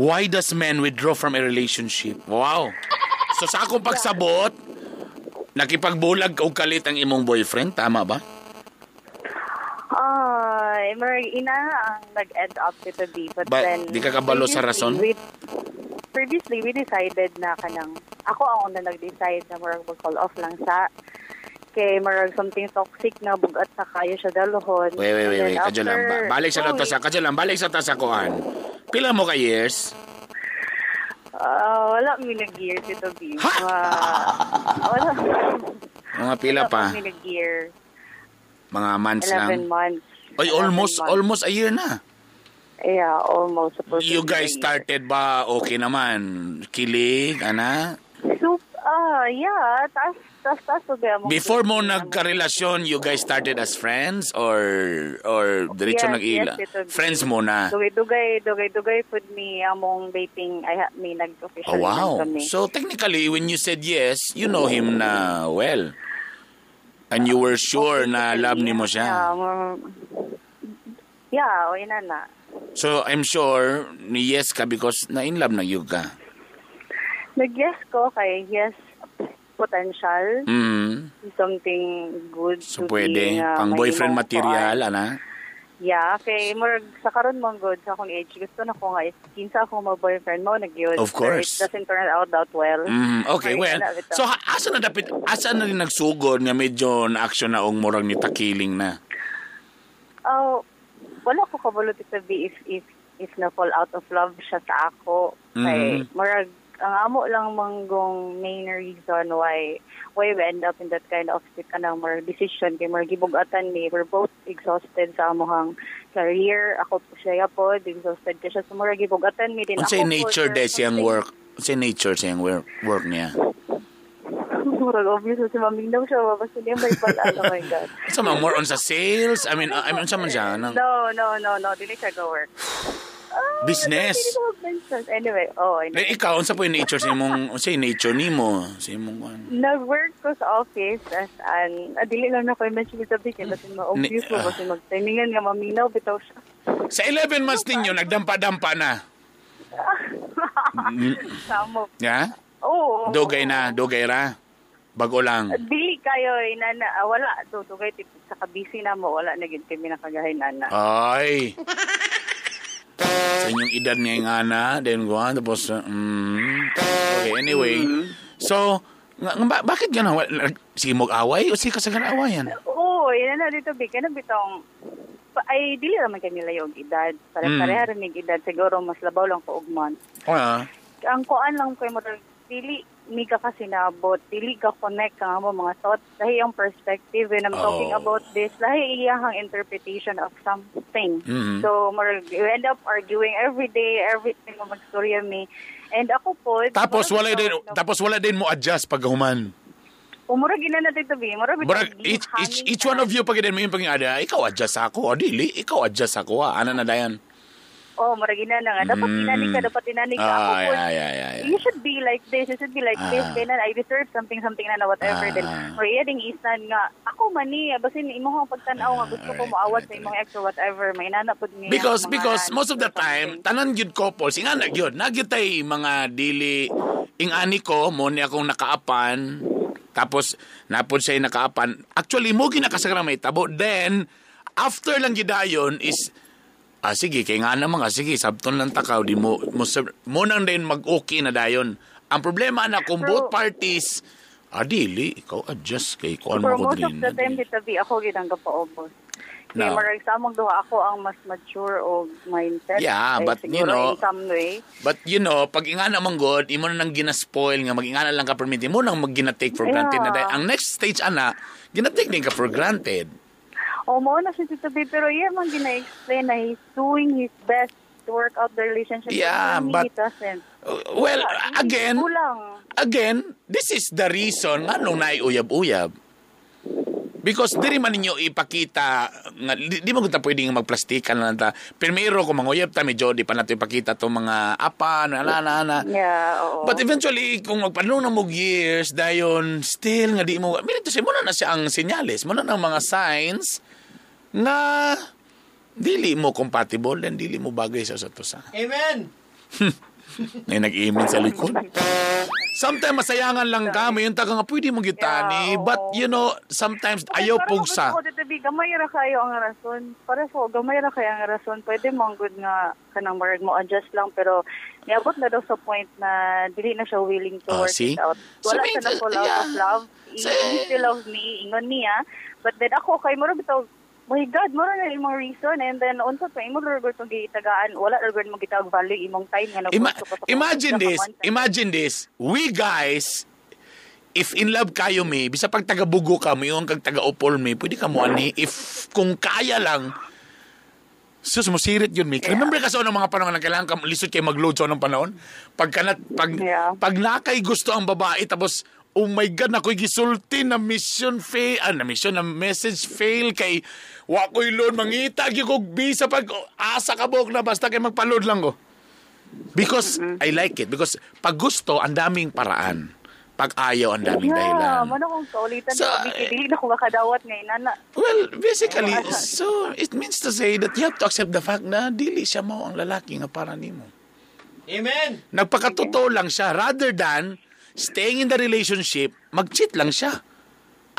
Why does men withdraw from a relationship? Wow. So, sa akong pagsabot, nakipagbulag o kalit ang imong boyfriend, tama ba? Ina ang nag-end up to be. But then, di ka kabalo sa rason? Previously, we decided na kanang, ako ang una nag-decide na murag mag-call off lang sa kay murag something toxic na bugat na kayo siya dalohon. Wait. Kadyo lang. Balik sa tasa. Kadyo lang. Balik sa tasa koan. Pila mo ka years? Wala mi nag-year, Tito B. Ha? Wala. Mga pila pa? Wala mi nag-year. Mga months 11 lang? months. Ay, almost a year na. Yeah, almost. You guys started ba okay naman? Kilig, ana? So, yeah. Tas. Before mo nagkarelasyon, you guys started as friends or diretso nag-ila? Yes, friends muna. Dugay pud mi among dating. May nag-official. Oh, wow. Kami. So technically, when you said yes, you know him na well. And you were sure na love ni mo siya. Yeah, o ina na. So I'm sure ni yes ka because na in love na yun ka. Nag-yes ko kay yes potential. Mm. Something good. So to pwede. be, Pang boyfriend material, ana? Yeah, kay murag sa karon man good sa akong age gusto na ko nga kinsa akong ma-boyfriend mo nagyud. Of course. But it doesn't turn out that well. Mm, okay, well. So asa na dapit asa na rin nagsugod nga medyo na action na og murag ni takiling na? Oh, wala ko kabalo Tita B if na fall out of love siya sa ako. Kay murag ang amo lang manggong main reason why we end up in that kind of kanang more decision kay more gibugatan mi, we're both exhausted sa amohang career. Ako po siya po exhausted kay siya, so more gibugatan mi din. Unsay nature de siyang work? Unsay nature siyang work niya? Murag obvious si Mami daw siya basta niya may pala. Oh my God. Sa mga more on sa sales? I mean unsa man siya? No, dili siya go work. Business. Anyway, oh, I know. Eh, ikaw, unsa po yung nature sa imong, unsa yung nature nimo? Sa imong kuan? Nag-work ko sa office as an, dili lang na ko i-mention sa big, kasi ma-obvious mo, kasi mag-timingan nga maminaw, bitaw siya. Sa 11 months ninyo, nagdampa-dampa na. Samo. Yeah? Oo. Dugay na, dugay ra. Bago lang. Dili kayo, inana, wala. Dugay, sa kabisi na mo, wala na gid kami nakagahin, ana. Ay. Sa inyong edad nga ana, then go on, tapos, Okay, anyway. So, bakit gano'n? Sige mag-away o sige kasagan awayan? Oo, inana dito, big. Ano bitong, ay, dili raman kami layo og edad. Pare-pareha rin mig edad. Siguro, mas labaw lang ko og month. Ang kuan lang ko mo dili mi ka kasinabot, dili ka connect ang amo mga thoughts, lahi ang perspective when I'm talking about this, lahi iyahang interpretation of something. So, we end up arguing every day, everything mo magstorya mi. And ako po, tapos wala din mo adjust pag human. Umurag ina na dito, bi. Murag each one of you pag din mo yung pag-ada, ikaw adjust ako, o dili, ikaw adjust ako, ana na dayan. Oh, murag ina na nga. Dapat inani ka, dapat inani ka. Ako po, yeah. You should be like this, you should be like this. Then I deserve something, something na whatever. Then, or iya ding isan nga, ako man ni, basin imong pagtan-aw nga gusto ko moawat sa imong ex or whatever. May inana pod niya. Because most of the time, tanan gyud couples, ingana gyud, nagyud tay mga dili, ingani ko, mo ni akong nakaapan, tapos napod siya nakaapan. Actually, mo ginakasagrang may tabo. Then, after lang gidayon is, sige, kay nga naman, sige, sabton lang takaw, di mo, mo nang din mag-okay na dayon. Ang problema na kung both parties, dili, ikaw adjust kay kuan mo ko din. Most of the time, ditabi, ako ginang kapaubos. Kaya no. Marag sa among duha, ako ang mas mature o mindset. Yeah, but you know, in some way. But you know, pag ingana man god, imo na nang gina-spoil nga mag-ingana lang ka permit, imo nang mag-gina-take for granted na dayon. Ang next stage, ana, gina-take din ka for granted. O, mo na siya Tito B, pero iya man gina-explain na he's doing his best to work out the relationship. Yeah, but, well, again, this is the reason nga nung naiuyab-uyab. Because di rin man ninyo ipakita, nga, di mo kita pwedeng magplastikan na lang ta. Primero, kung manguyab ta, medyo di pa natin ipakita itong mga apan, ana. Yeah, oo. But eventually, kung magpanong na mo years, dayon, still, nga di mo, minito siya, muna na siya ang senyales, muna na ang mga signs, na dili mo compatible and dili mo bagay sa usa. Amen! May nag-imin sa likod. Sometimes masayangan lang ka, may yung taga nga pwede mo gitani, yeah, but you know, sometimes ayaw pugsa. Para ko, gamay ra kayo ang rason. Para sa gamay ra kayo ang rason. Pwede mo ang good nga kanang marag mo adjust lang, pero niabot na daw sa point na dili na siya willing to work it out. Wala siya na fall out of love. He still loves me, ingon niya. But then ako, kay mura bitaw, my God, mura na imong reason. And then, unsa pa, imong rugod itong gitagaan, wala rugod mo gitawag value imong time. Nga imagine this, we guys, if in love kayo mi, bisa pag taga-bugo ka mo, yung kag taga-upol mi, pwede ka mo ani, if kung kaya lang, sus, musirit yun, Mick. Yeah. Remember ka sa unang mga panahon na kailangan ka, lisod kayo mag-load sa unang panahon? Pag nakay gusto ang babae, tapos, oh my God, ako'y gisulti na mission fail, na mission, na message fail kay wa ko'y load, mangita, gyud kog bisa pag asa ka buok na basta kay magpa-load lang ko. Because I like it. Because pag gusto, ang daming paraan. Pag ayaw, ang daming dahilan. Yeah, mano kung kaulitan, so, dili na ko makadawat ngayon, nana. Well, basically, so it means to say that you have to accept the fact na dili siya mao ang lalaki nga para nimo. Amen! Nagpakatotoo lang siya rather than staying in the relationship, mag-cheat lang siya.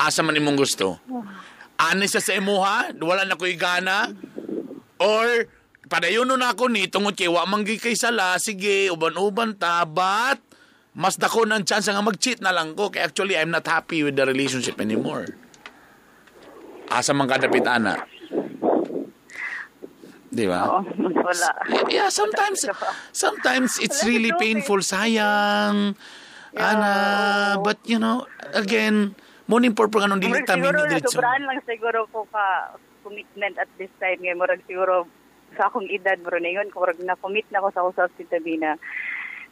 Asa man imong gusto. Ani siya sa imuha, wala na ko'y gana, or padayon na ako ni, tungod kay wa man kay sala, sige, uban-uban ta, but mas dako ng chance nga mag-cheat na lang ko, kay actually I'm not happy with the relationship anymore. Asa man kadapit, ana? Di ba? Oo, wala. Yeah, sometimes it's really painful, sayang. Yeah, ana, but you know, again, morning purpose anong dili ta minyo diretso. Sobraan lang siguro ko ka commitment at this time ngay murag siguro sa akong edad murag ningon ko murag na commit na ko sa usap si Tabina.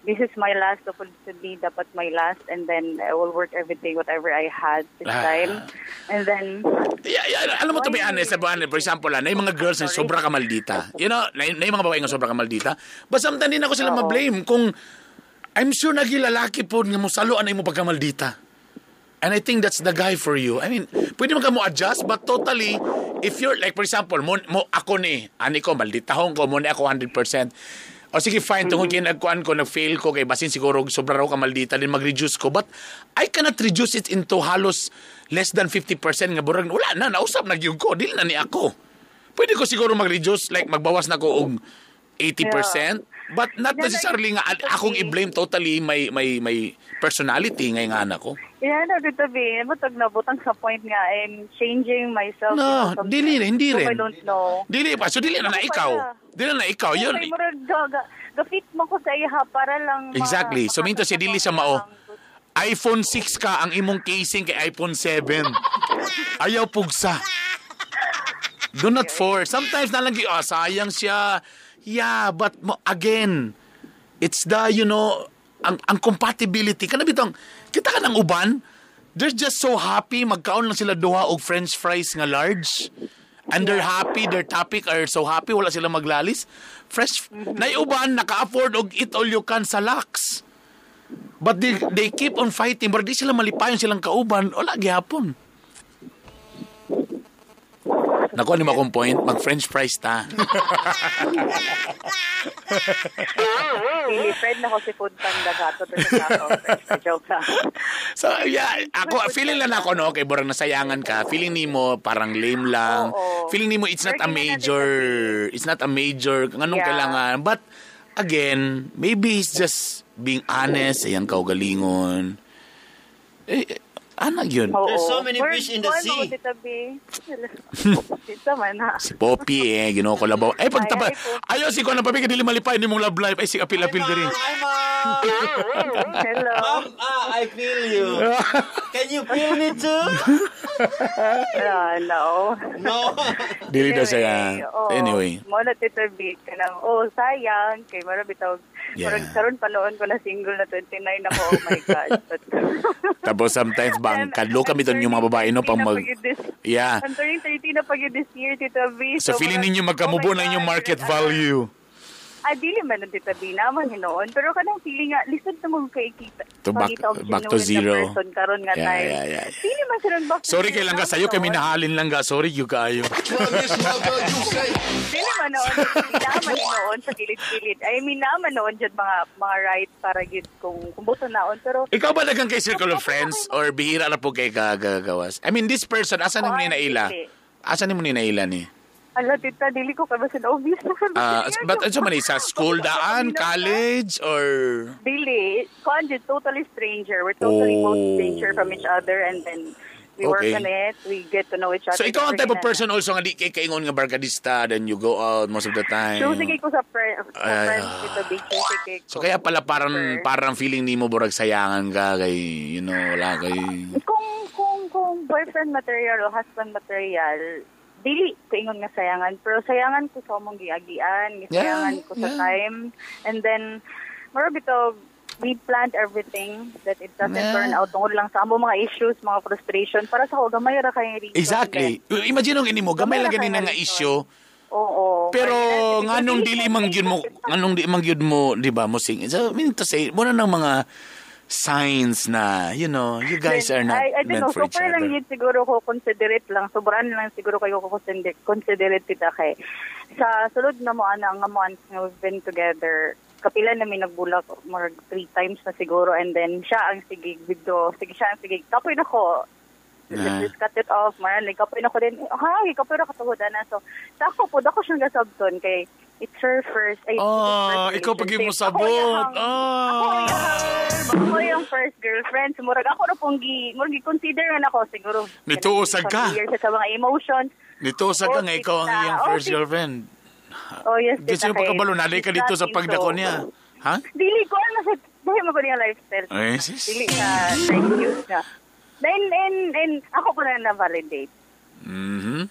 this is my last, supposed to be dapat my last, and then I will work everything whatever I had this time. And then Yeah, alam mo, to be honest, for example, na yung mga girls na sobra kamaldita. You know, na yung mga babae nga sobra kamaldita. But sometimes din ako sila ma-blame kung I'm sure nagilalaki po nga mo saloan na imo pagkamaldita. And I think that's the guy for you. I mean, pwede man ka mo adjust, but totally, if you're, like, for example, mo ako ni, ani ko, malditahon ko, mo ni ako 100%. O sige, fine, tungod kay nagkuan ko, nag-fail ko, kay basin siguro sobra raw ka maldita, din mag-reduce ko. But I cannot reduce it into halos less than 50% nga burag. Wala na, nausap na gyud ko, dili na ni ako. Pwede ko siguro mag-reduce, like magbawas na ko og 80%, but not necessarily nga akong i-blame totally my personality ngay nga anak ko. Yeah, no, Tita B, butag na butang sa point nga I'm changing myself. No, dili hindi rin. I don't know. Dili pa, so dili na na ikaw. Dili na ikaw yun. Ga-fit mo ko sa iha para lang exactly. So minto siya dili sa mao. iPhone 6 ka ang imong casing kay iPhone 7. Ayaw pugsa. Do not force. Sometimes na lang sayang siya. Yeah, but again, it's the, you know, ang compatibility. Kana bitong, kita ka ng uban, they're just so happy, magkaon lang sila duha og french fries nga large. And they're happy, their topic are so happy, wala sila maglalis. Fresh, naiuban, naka-afford og eat all you can sa Lux. But they keep on fighting, but di sila malipayon silang kauban, wala gihapon. Nakuha ni mo akong point, mag-french fries ta. Really, friend na ko si Food Panda gato. Joke lang. So, yeah, ako, feeling lang ako, no, kay borang nasayangan ka, feeling nimo parang lame lang. Oo. Feeling nimo it's not a major, anong kailangan. But, again, maybe he's just being honest, ayang kaugalingon. Eh, anak yun. Oo. There's so many fish in the sea. Si Poppy ginoo ko labaw. Ay, pagtapa. Ayaw si ko na papi, dili malipay ni mong love life. Ay, si apil-apil diri. Hi, Mom. Hello. Mom, I feel you. Can you feel me too? No. No. Dili daw siya. Anyway. Mo na Tita B, kanang, oh, sayang. Kay mara bitaw. Yeah. Parang karon pa noon ko na single na 29 ako. Oh my God. But, tapos sometimes bang, kadlo kami doon yung mga babae no pang mag... Yeah. I'm turning 30 na pag this year, Tita B. So feeling ninyo magkamubo na inyong market value. Ah, dili man ng Tita B naman hinoon. Pero kanang feeling nga, lisod na mong kaikita. To back to zero. Person karon nga time. Yeah. Feeling man sila back to sorry zero. Kay langga sa'yo, kami nahalin lang ga. Sorry, you kaayo. Dili man noon. Naman noon sa kilid-kilid. I mean, naman noon dyan mga right para gid kung buto naon. Pero ikaw ba dagang kay circle of friends or bihira na po kay kagagawas? I mean, this person, asan mo ni naila? Asan mo ni naila ni? Ala, tita, dili ko kaya basin obvious. But ano man, sa school daan, college, or? Dili. Kuan, totally stranger. We're totally both stranger from each other, and then we work on it. We get to know each other. So, ikaw ang type of person also nga di kay kaingon nga barkadista, then you go out most of the time. So, sige ko sa friends, tita, big sige ko. So, kaya pala parang feeling nimo borag sayangan ka kay, you know, wala kay... Kung boyfriend material o husband material, dili ko ingon nga sayangan, pero sayangan ko sa among giagian, gisayangan ko sa time, and then mura bitaw we planned everything that it doesn't turn out tungod lang sa among mga issues, mga frustration. Para sa ako gamay ra kay reason. Exactly. Then, imagine ang inimo gamay lang ganin nga issue. Oo. Pero nganong dili man gyud mo, nganong di man gyud mo, di ba, mo sing. So, meaning to say, muna ng mga signs na, you know, you guys then, are not I don't meant know, for each super other. Lang yun siguro ko, considerate lang. Sobrang lang siguro kayo ko considerate tita kay. Sa sulod na mo, ana, nga months na we've been together, kapila namin nagbulak more 3 times na siguro, and then siya ang sige, bidyo, sige siya ang sige, kapoy na ko. Just cut it off, maran, like, kapoy na ko din, ha, kapoy na katuhoda na. So, sa ako po, ako siyang gasabton kay, it's her first. Ay, first ikaw pag mo sabot. Ako yung first girlfriend. So, murag ako na pong gi-consider na ako siguro. Nituusag ka. Sa mga emotions. Nituusag ka nga ikaw ang iyang first girlfriend. Oh, yes. Gusto yung pagkabalo, nalay ka dito sa pagdako niya. Ha? Dili ko. Ano sa, dahil mo ko niya lifestyle. Ay, sis. Dili ka, thank you na. And ako po na na-validate. Mm-hmm.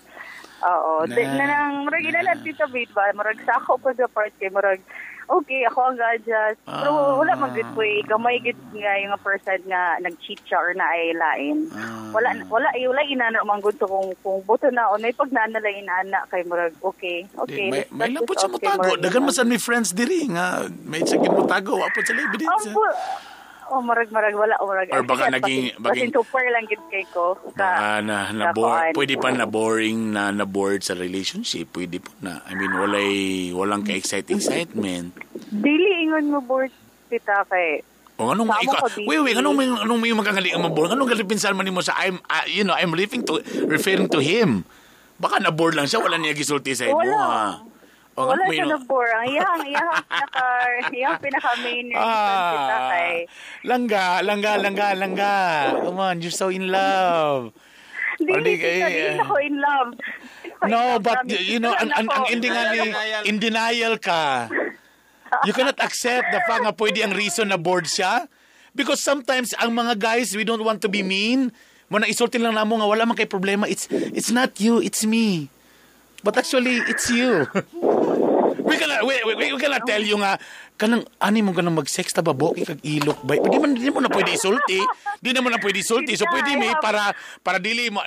Oo. Na, nang murag ina Tita B ba, murag sa ako pa sa part kay murag okay, ako ang ga-adjust. Pero wala man gud po eh. Gamay gud nga yung percent nga nag-cheat siya or naay lain. Wala wala wala inana man gud to kung buto na o may pagnana lang inana kay murag okay. Okay. Di, may lang po siya motago. Dagan man sad may friends diri nga may sagin mo tago wa po sila ebidensya. Oh, murag wala murag. Or baka naging super lang gid kay ko. Ka, na pwede pa na boring na bored sa relationship, pwede po na. I mean, walang ka-excite excitement. Dili ingon mo bored tita kay. O anong ikaw, wait, anong may magkakali ang mabored? Anong galipinsan man nimo sa I'm I'm referring to him. Baka na bored lang siya, wala niya gisulti sa imo. Wala. Wala siya na-bore. Ang iyang pinaka-main reason kita kay... Langga. Come on, you're so in love. Dili ako in love. No, but you know, ang ending nga ni, in denial ka. You cannot accept the fact nga pwede ang reason na bored siya. Because sometimes, ang mga guys, we don't want to be mean. Muna isulti lang namo nga wala man kay problema. It's not you, it's me. But actually, it's you. We cannot tell you nga kanang ani mo kanang mag-sex ta ba kag ilok ba. Di mo na pwede isulti. Di na mo na pwede isulti. So pwede may para dili mo,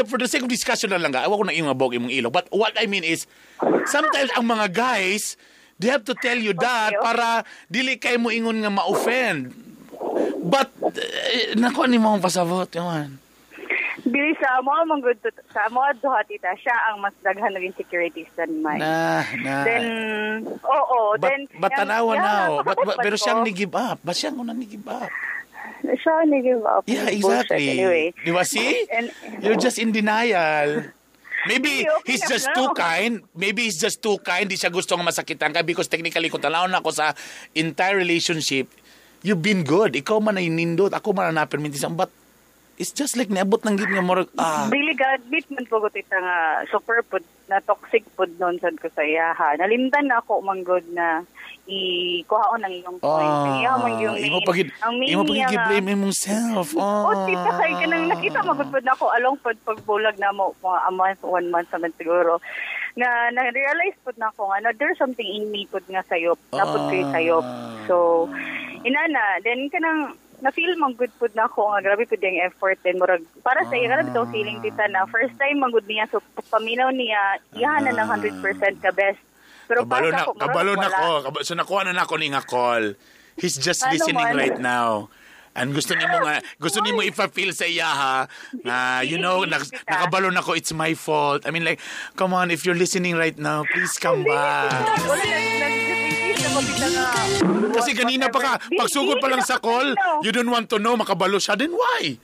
for the sake of discussion na lang ga. Awa ko na imong bok imong ilok. But what I mean is sometimes ang mga guys, they have to tell you that para dili kay mo ingon nga ma-offend. But nako ni mo ang pasabot, yaman. Dili sa amo man good sa amo duha tita siya ang mas daghan ng insecurities than mine. Na. Then oo, then but tanawa na. But pero siyang ni give up. Ba siyang una ni give up. Siya ni give up. Yeah, exactly. Anyway. Di ba see? And, you're just in denial. Maybe he's just too kind. Maybe he's just too kind. Di siya gusto nga masakitan ka because technically kung tanawon ako sa entire relationship, you've been good. Ikaw man ay nindot, ako man ang napermintisan. But it's just like niabot ng gid nga murag Dili admit man po ko tita nga super pud na toxic pud nun sad ko sa iya ha. Nalimtan na ako manggod na ikuhaon ang iyong point. Iya man yung imo pagid imo pagid blame imong self. Oh, tita kay kanang nakita magud pud nako along pud pagbulag namo mga a month, 1 month naman siguro. Nga na-realize pud nako nga no, there's something in me pud nga sayop. Napud kay sayop. So inana then kanang na-feel man good pud na ako nga grabe pud yung effort then murag para sa iya grabe tong feeling tita na first time man good niya so paminaw niya iyahan na ng 100% ka best pero kabalo na ako, kabalo na ko so nakuha na nako ni nga call. He's just ano listening man? Right now. And gusto nimo ipa-feel sa iya ha na you know nakabalo na ko, it's my fault. I mean like come on, if you're listening right now, please come back. Kasi ganina pa ka, pagsugod pa lang sa call, you don't want to know, makabalo siya, then why?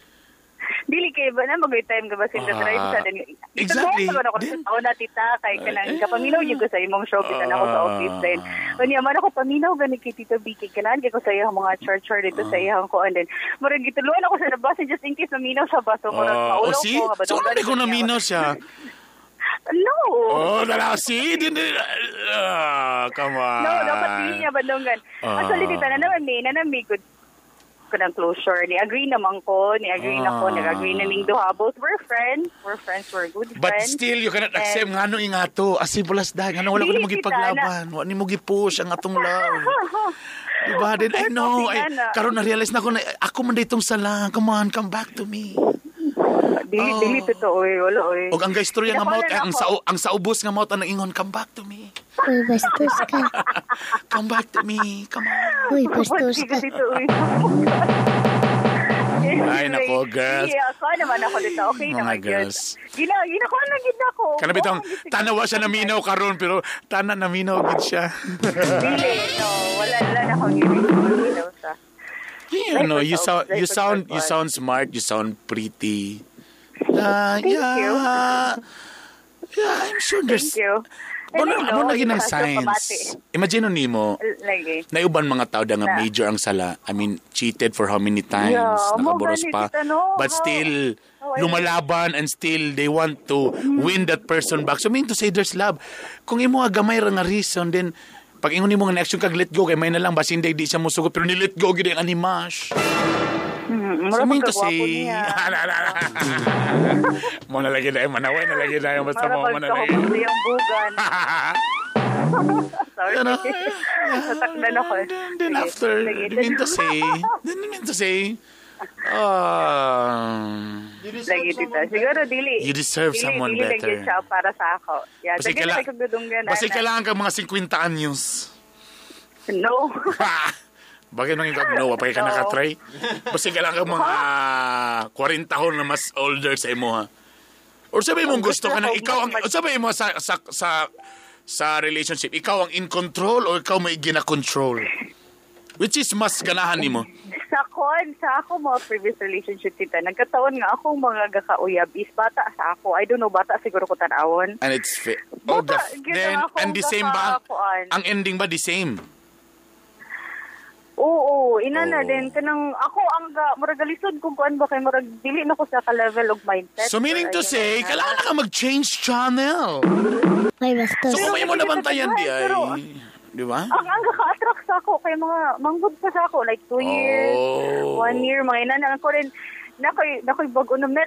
Dili kay ba na mag-time ka ba sila drive sa din. Exactly. Ako na tita kay kanang kapaminaw gyud ko sa imong show kita na ako sa office then. Unya man ako paminaw gani kay Tito BK kanan kay ko sa iyang mga church dito sa iyang ko and then murag gituluan ako sa labas just in case naminaw siya ba so murag maulaw ko ba. So ano ko naminaw siya? No. Oh, dala si come on. No, dapat dili niya bandungan. Actually tita na naman may good ko ng closure. Ni-agree naman ko, ni-agree na ko, nag-agree na ming duha. Both we're friends, we're good friends. But still, you cannot accept nga anong ingato. As simple as that. Nga wala ko na magipaglaban. Wala ni mo gipush ang atong love. Diba? Then I know, karon na-realize na ko na ako man ditong sala. Come on, come back to me. Dili totoo eh, wala eh. Og ang istorya nga mouth, ang saubos nga mouth ang ingon, come back to me. Uy, bastos ka. Come back to me. Come on. Uy, bastos ka. Ay, nako, girls. Yeah, ako naman ako dito. Okay mga naman, girls. Ginakuha na gid ako. Kana bitong tanawa siya naminaw karon pero tana naminaw gid siya. Dili, no, wala na akong ginaw sa. You know, you sound smart, you sound pretty. Thank you. Yeah, I'm sure there's. Thank you. Ano lagi ng science? Imagine nimo, naiuban mga tao da nga major ang sala. I mean, cheated for how many times, yeah, nakaboros pa. But still, lumalaban and still they want to win that person back. So mean to say there's love. Kung imo gamay ra nga reason, then pag ingon nimo nga action kag let go, kay may na lang, basin di siya musugot, pero ni let go gid ang animash. So Mura mean to pagkagwapo say, niya. Mo na lagi na manaway na lagi na basta Mura mo mo na lagi. pagkahubog siyang bugan. Sorry. Ano? Natakdan ako. Then Sige. after, Sige. you mean to say, then you mean to say, Lagi, tita. Siguro, dili. You deserve dili, someone dili better. Dili, siya para sa ako. Yeah, Basta daghan na kay kong basta kailangan ka mga 50 anyos. No. Bakit nang ikaw no, pa ka No. nakatry? Basta kailangan ka mga 40 taon na mas older sa imo ha. Or sabi mong gusto ka na ikaw ang sabi mo sa sa sa sa relationship, ikaw ang in control o ikaw may gina-control? Which is mas ganahan nimo? Sa kon, sa ako mga previous relationship, tita, nagkataon nga akong mga gakauyab is bata sa ako. I don't know, bata siguro ko tanawon. And it's fit. Oh, Bata, the, then, gyud ang akong and the same ba? gakakuan. Ang ending ba the same? Oo, ina na Oh. din. Kanang ako ang ga, murag galisod kung kuan ba kay murag dili na ko sa ka-level og mindset. So meaning to Or, say, ayun na. kailangan na ka mag-change channel. May bastos. So kung may mo nabantayan di ay, Pero- di ba? Ang ka-attract sa ako kay mga manggod pa sa ako like 2 years, Oh. 1 year mga ina na ako rin nakoy bago na met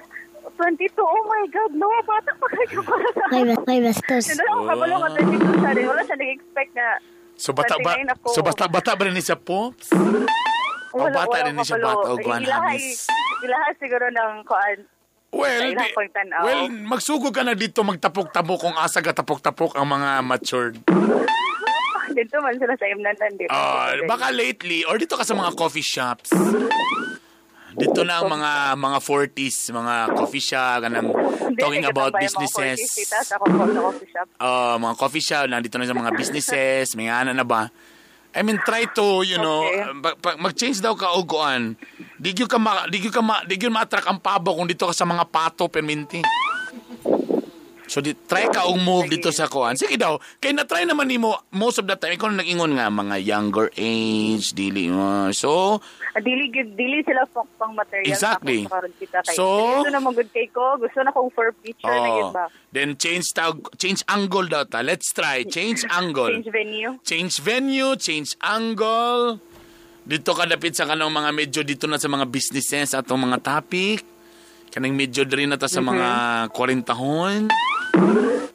22. Oh my God, no, bata pa kayo para sa May, ako. may bastos. Wala ko kabalo nga 22 siya rin. Wala siya nag-expect na So bata ba? 29 ako. So bata ba rin ni siya Pops? O Wala, bata wala rin ni siya kabalo. bata o Guan Hamis? Ilaha siguro ng kuan. Well, Sa ilang pagtan-aw. well, magsugod ka na dito magtapok-tapok kung asa ka tapok-tapok ang mga matured. Dito man sila sa imnanan dito. Ah, baka lately or dito ka sa mga coffee shops. Dito na ang mga 40s, mga coffee shop, kanang talking about businesses. Tita, sa coffee shop. Mga coffee shop, nandito na sa mga businesses, may ana na ba? I mean, try to, you know, Okay. mag-change daw ka og kuan. Di gyud ka ma, di gyud ka ma, di gyud ma-attract ang pabo kung dito ka sa mga pato perminti. So di, try ka og move dito sa kuan. Sige daw, kay na-try naman nimo most of the time ikaw na nag-ingon nga mga younger age dili mo. So, Dili gyud dili sila pang material Exactly. sa ako karon kita kay. So- gusto na mo good kay ko, gusto na kong for future na gyud oh, ba. then change tag change angle daw ta. Let's try change angle. Change venue. Change venue, change angle. Dito ka dapit sa kanang mga medyo dito na sa mga businesses atong mga topic. Kanang medyo diri na ta sa mga kwarentahon.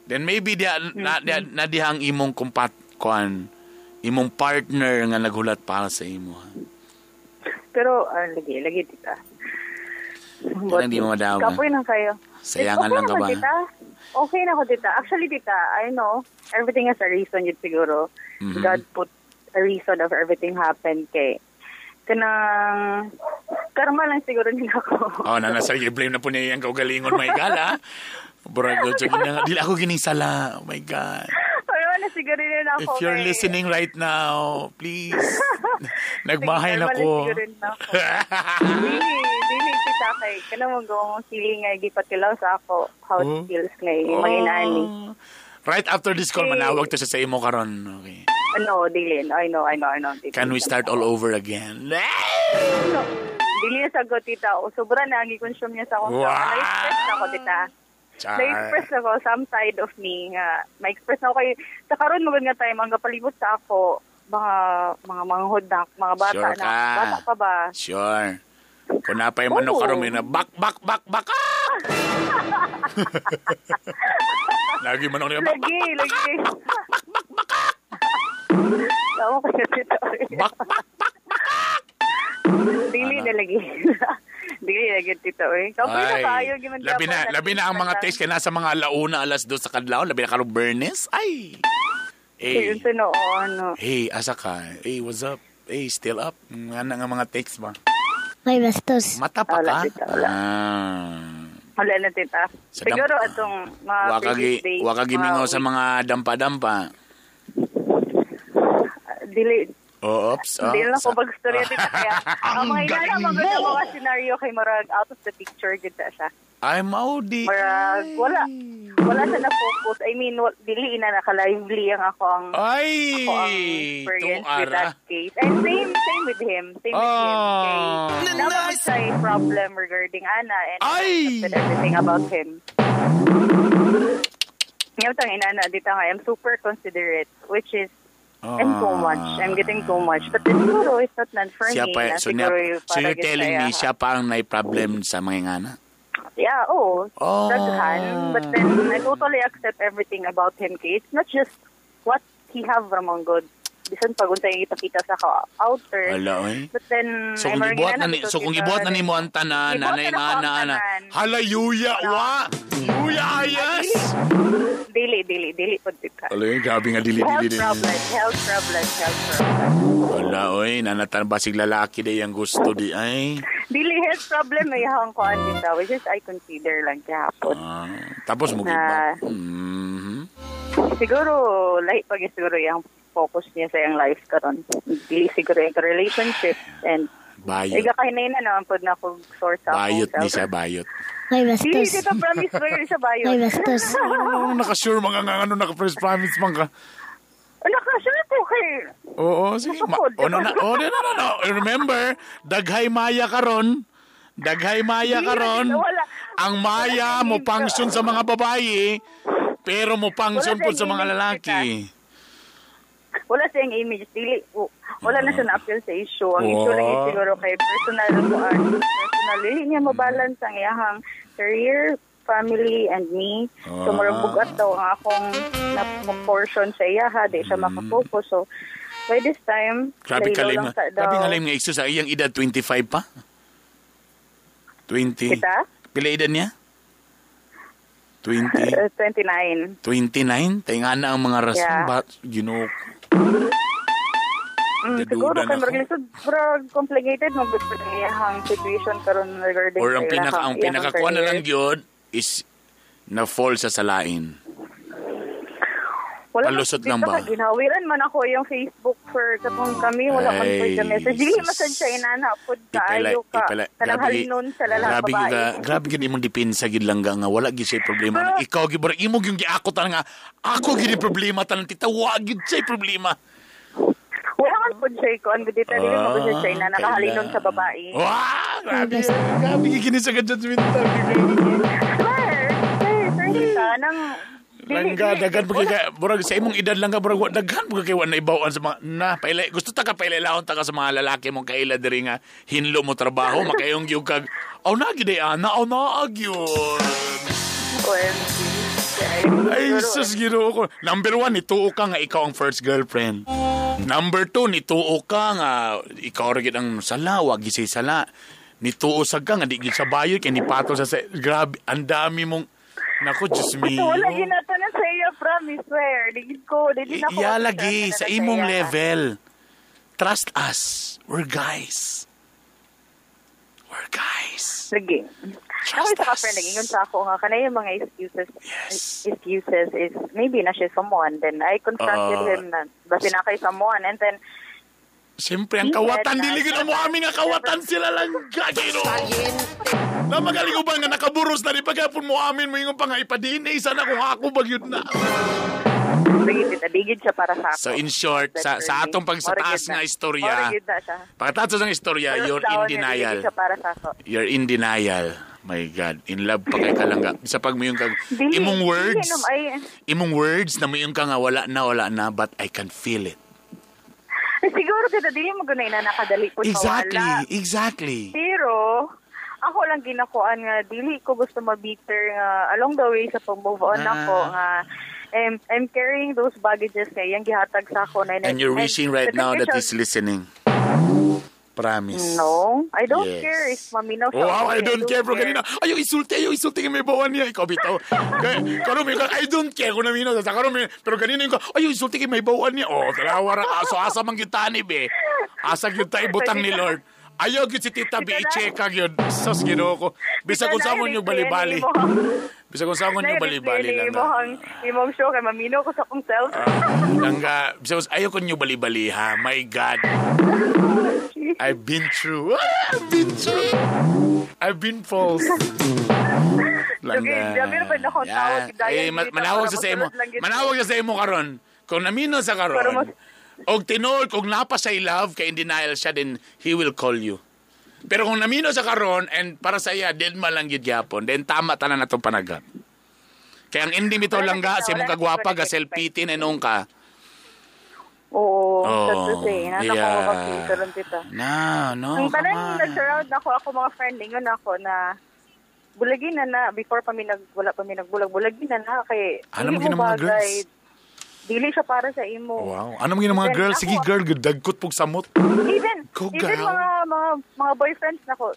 Then maybe diha na, diha, na diha ang imong kumpat kuan imong partner nga naghulat para sa imo. ha? Pero lagi lagi tita. Kanang di mo madawa. Kapoy na kayo. Sayangan Okay lang ka naman, ba? Tita. Okay na ako, tita. Actually, tita, I know, everything has a reason yun siguro. Mhm. God put a reason of everything happened kay kanang karma lang siguro nila ako. Oh, na nasa blame na po niya iyang kaugalingon my gala. Burag na dili ako gining sala. Oh my God. Karma na siguro nila ako. If you're kay- listening right now, please. Nagmahay na Karma lang ko. siguro nila ako. Dili, dili tita kay kanang magong feeling nga gipatilaw sa ako how it Oh. feels nga oh. Maginani. Right after this call, Eh. manawag to siya sa imo karon. Okay. Ano, dili. I know, I know, I know. Dili. Can we start all over again? No. Dili na sagot, tita. O, sobra na ang i-consume niya sa akong Wow! Na-express na ako, tita. Char. Na-express ako some side of me nga. Ma-express na ako kay sa karon magud nga time ang gapalibot sa ako mga manghod na mga bata Sure na ka. bata pa ba Sure. Kung napay manok Oo. karon may na back back back back. ah! Lagi manok niya back lagi lagi Tama ko tita. back back back. Dili na lagi. Dili lagi tita oy. Kapoy na Ay, kaayo giman labi na ang mga text kay nasa mga alauna alas dos sa kadlawon, labi na karon Bernes. Ay. Hey. Hey. Ano. Hey, asa ka? Hey, what's up? Hey, still up? Nga na nga mga text ba? May bastos. Mata pa Wala, ka? tita, wala. Ah. Wala na tita. Sa Siguro atong mga Waka previous gi days, waka gimingaw sa mga dampa-dampa. Dili Oh, oops. Oh, dili na ko sa- magstorya tita kaya ang mga inana galing mga mo! mga scenario kay murag out of the picture gid ta siya. Ay, maudi. Murag wala wala siya na focus. I mean, dili ina naka lively ang ako ang Ay! ako ang experience with tuara. that case. And same same with him. Same with him. Oh. Kay, naman siya problem regarding Ana and I Ay! accepted everything about him. Ngayon tang inana dito nga, I'm super considerate, which is I'm too much. I'm getting too much. But then, siguro, it's not meant for Siya me. pa, Na so, siguro niya, yung so you're para telling me gid siya pa ang may problem sa mga ngana? Yeah, oh. Oh. Daghan. But then, I totally accept everything about him. Kay it's not just what he have ramang good. Bisan pag unsa yung ipakita sa ka outer. Wala, oy. But then, So kung gibuhat na ni, so kung gibuhat na nimo ang tanan, Gibuhat nanay na nga nako ang na ana. tanan. Hala yuya wa. Yuya ayas. Dili, dili, dili po dita. Hala, grabe nga dili Health dili. dili. problem, health problem, health problem. Wala oy, nanatan basig lalaki day ang gusto di ay. Dili health problem ay hang kuan dita, which is I consider lang gihapon. Ah, tapos mo Na- giba. Mhm. Siguro, lahi pag siguro yung focus niya sa iyang life karon. Dili siguro yung relationship and Bayot. Iga kahinay na naman po na kung source ako. Bayot ni siya, bayot. May Dili, bastos. dito promise swear siya bayot. May bastos. Ano naka-sure mga nga ano naka-first promise man ka. Naka-sure ko kay... Oo, sige. Oh, no, no, oh, no, no, no. Remember, daghay maya karon. Daghay maya karon. Wala. Ang maya mo function sa mga babae, pero mo function Wala po sa mga siyang lalaki. Wala siyang image. Dili, wala na siya na-appeal sa issue. Ang issue lang is siguro kay personal kuan. Personal, dili niya mabalance ang iyahang career, family, and me. So, murag bugat daw ang akong na-portion sa iyaha. Di siya makafocus. So, by this time, Grabe laylo kalim. lang sa daw. Grabe kalim nga issue sa iyang edad 25 pa. 20. Kita? Pila edad niya? 20. 29. 29? Tayo nga na ang mga rason. Yeah. Ba, Ginoo. Siguro Naduda kay na ako. murag lisod, murag complicated mo gud ang iyahang situation karon regarding Or ang sa pinaka ang iyahang pinakakuha na career. lang gyud is na fall sa salain. Wala Palusot man- lang ba? dito ka, Ginawiran man ako yung Facebook for katong kami wala man Ay, po yung message. Dili sus. man siya inana pud kaayo ka. Kanang halinon sa lalang grabe babae. gyud ka, grabe gyud imong depensa gyud lang nga wala gyud siya problema. Pero- Ikaw gyud murag imo gyud giako tanan nga ako gyud yung problema tanan tita wa gyud siya problema. Wala man pud siya kuan gud dito dili man pud siya inana kahalinon sa babae. Wah, grabe. Grabe gyud kini sa judgmental. Sir, sir, sir, kita nang Langga, daghan pa kay murag sa imong edad lang ka murag wa daghan pa kay wa na ibawaan sa mga na paila gusto ta ka pailahon ta ka sa mga lalaki mong kaila diri nga hinlo mo trabaho makayong gyud kag aw na gyud ay ana aw na gyud. OMG. Ay, sus, Ginoo ko. Number 1, nituo ka nga ikaw ang first girlfriend. Number 2, nituo ka nga ikaw ra gid ang sala, wag gid siya sala. Nituo sad ka nga di gid siya bayot kay nipatol sa grabe, ang dami mong nako, Diyos mio. Wala ginatanan sa iya, promise, swear. Di gid ko, di gid ako. Iya lagi sa imong level. Trust us. We're guys. We're guys. Lagi. Trust Ako sa us. friend, nag-ingon sa ako nga, kanay yung mga excuses, excuses is maybe na siya someone. Then I confronted him na, basta na kay someone. And then, Siyempre, ang He kawatan, said dili na- gid mo amin nga kawatan sila lang gagino. Na magaling uban nga nakaburos na di pagapon mo amin mo ingon pa nga ipadinay sana kung ako bagyod na. lagi, tita, di gid siya para sa ako. So in short, sa atong pag sa taas nga istorya, Mora gid na siya. pagkatapos ng istorya, Pero you're sa in ako niya, dili denial. gid siya para sa ako. You're in denial. My God, in love pa kay kalangga. Sa pag mo yung kag Dili, imong dili, words, no, ay, imong words na mo yung ka nga wala na, but I can feel it. siguro tita, dili mo gunay na nakadali po sa Exactly, wala. exactly. Pero, ako lang ginakuan nga, dili ko gusto mabitter nga along the way sa pag-move on ako nga I'm carrying those baggages kay yang gihatag sa ako na And you're wishing right now that he's listening. Promise. No, I don't Yes. care if maminaw siya. Wow, I o don't care, bro. care. Kanina, ayaw isulti, ayaw isulti nga may bawan niya. Ikaw, bitaw. Kaya, karon may I don't care kung naminaw. Sa karon may, pero kanina yung, ayaw isulti kay may bawan niya. Oh, tarawa ra, aso, asa man gyud tani, be. Asa gyud ta ibutang ni Lord. Ayaw gyud si Tita B, i-check ka gyud. Sus, Ginoo ko. Bisa kung saan yung bali-bali. Bisa kung saan yung bali-bali lang. Imong, imong show kay maminaw ko sa akong self. Langga, bisa kung ayaw ko nyo bali-bali ha. My God. I've been through. I've been through. I've been false. Sige, grabe na pa na akong tawag. Dayon, Eh, dito, manawag para sa sa imo. masunod lang yun. Manawag sa sa imo karon. Kung namino sa Para karon, mas- og tinuod kung napa sa love kay in denial siya then he will call you. Pero kung namino sa karon and para sa iya dead man lang gyud gyapon, then tama tanan natong panagat. Kaya ang ending bitaw Wala lang ga na sa imong wala na kagwapa ko ga self-pity na noong ka. Oo, Oh, sad to say. Nana ko yeah. mapapil karon, tita. No, no, Ang come tanan on. nag-surround ako mga friend, lingon ako na bulagin na na, before pa mi nag, wala pa mi nagbulag, bulagin na na, kay Ano dili man mo mga bagay. girls? Dili siya para sa imo. Wow. Ano mga mga Then girls? Sige ako- girl, dagkot pug samot. Even, Go, even girl. mga boyfriends na ko.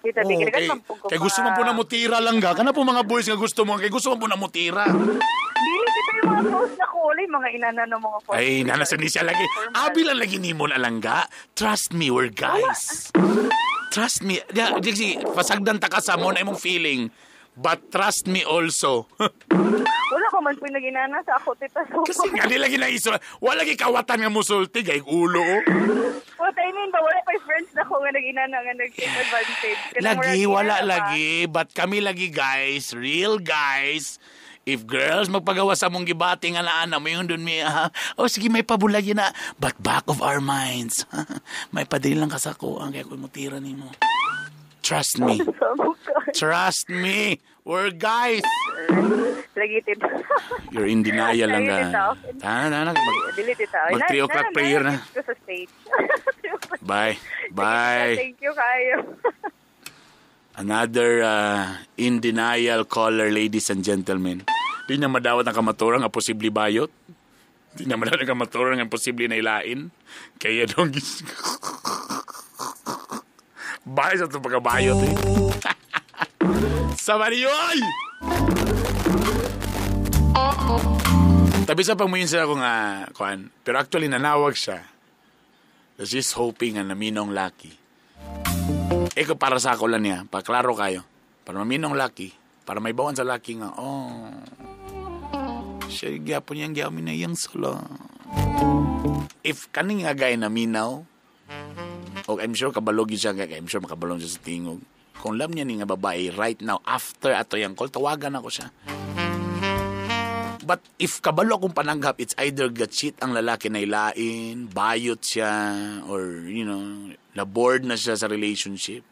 Tita, Oh, bigyan kay, man po ko kay gusto man po na mutira lang ga. Kana po mga boys nga gusto mo, kay gusto man po na mutira. Dili kita yung mga close na ko, ulit, mga inana ng mga close. Ay, nana sa siya lagi. Abi lang lagi nimo na lang ga. Trust me, we're guys. Trust me. Ya, di, pasagdan ta ka sa mo na imong feeling. But trust me also. Wala ko man po yung nag-inana sa ako, tita. So, Kasi nga, di lagi na iso. Wala lagi kawatan nga musulti, gay ulo. oh. What I mean ba, wala pa yung friends na ko nga nag-inana nga nag-take advantage. Kanang Lagi, murag wala inana ba? lagi. But kami lagi, guys, real guys, if girls magpagawa sa mong gibati nga na mo yung dun mi, ah, oh sige, may pabulagi na. But back of our minds, may padil lang ka sa ko, ang kaya ko mutira nimo. Trust me. Trust me. We're guys. Lagi, tita. You're in denial lang Lagi, ka. tita. Tana, tana. Dili, tita. Mag 3 o'clock prayer na. Ko sa stage. Bye. Bye. Thank you kayo. Another in denial caller, ladies and gentlemen. Di na madawat ang kamatura nga posible bayot. Di na madawat ang kamatura nga posible na ilain. Kaya dong gis... Bye sa itong pagkabayot eh. Sa Mariyoy! Tabi sa pamuyin sila ko nga, kuan. Pero actually, nanawag siya. She's hoping nga naminong lucky. Eko para sa ako lang niya, paklaro kayo. Para maminong laki, para may bawan sa laki nga, oh, siya gyapon niyang gyapon na iyang solo. If kaning nga gay na minaw, o I'm sure kabalog yun siya, kay I'm sure makabalog siya sa tingog. Kung love niya ni nga babae right now, after ato yung call, tawagan ako siya. But if kabalo akong pananggap, it's either gatsit ang lalaki na ilain, bayot siya, or, you know, na-bored na siya sa relationship.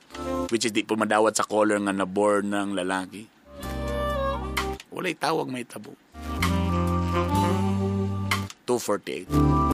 Which is di po madawat sa caller nga na-bored ng lalaki. Wala'y tawag may tabo. 2:48.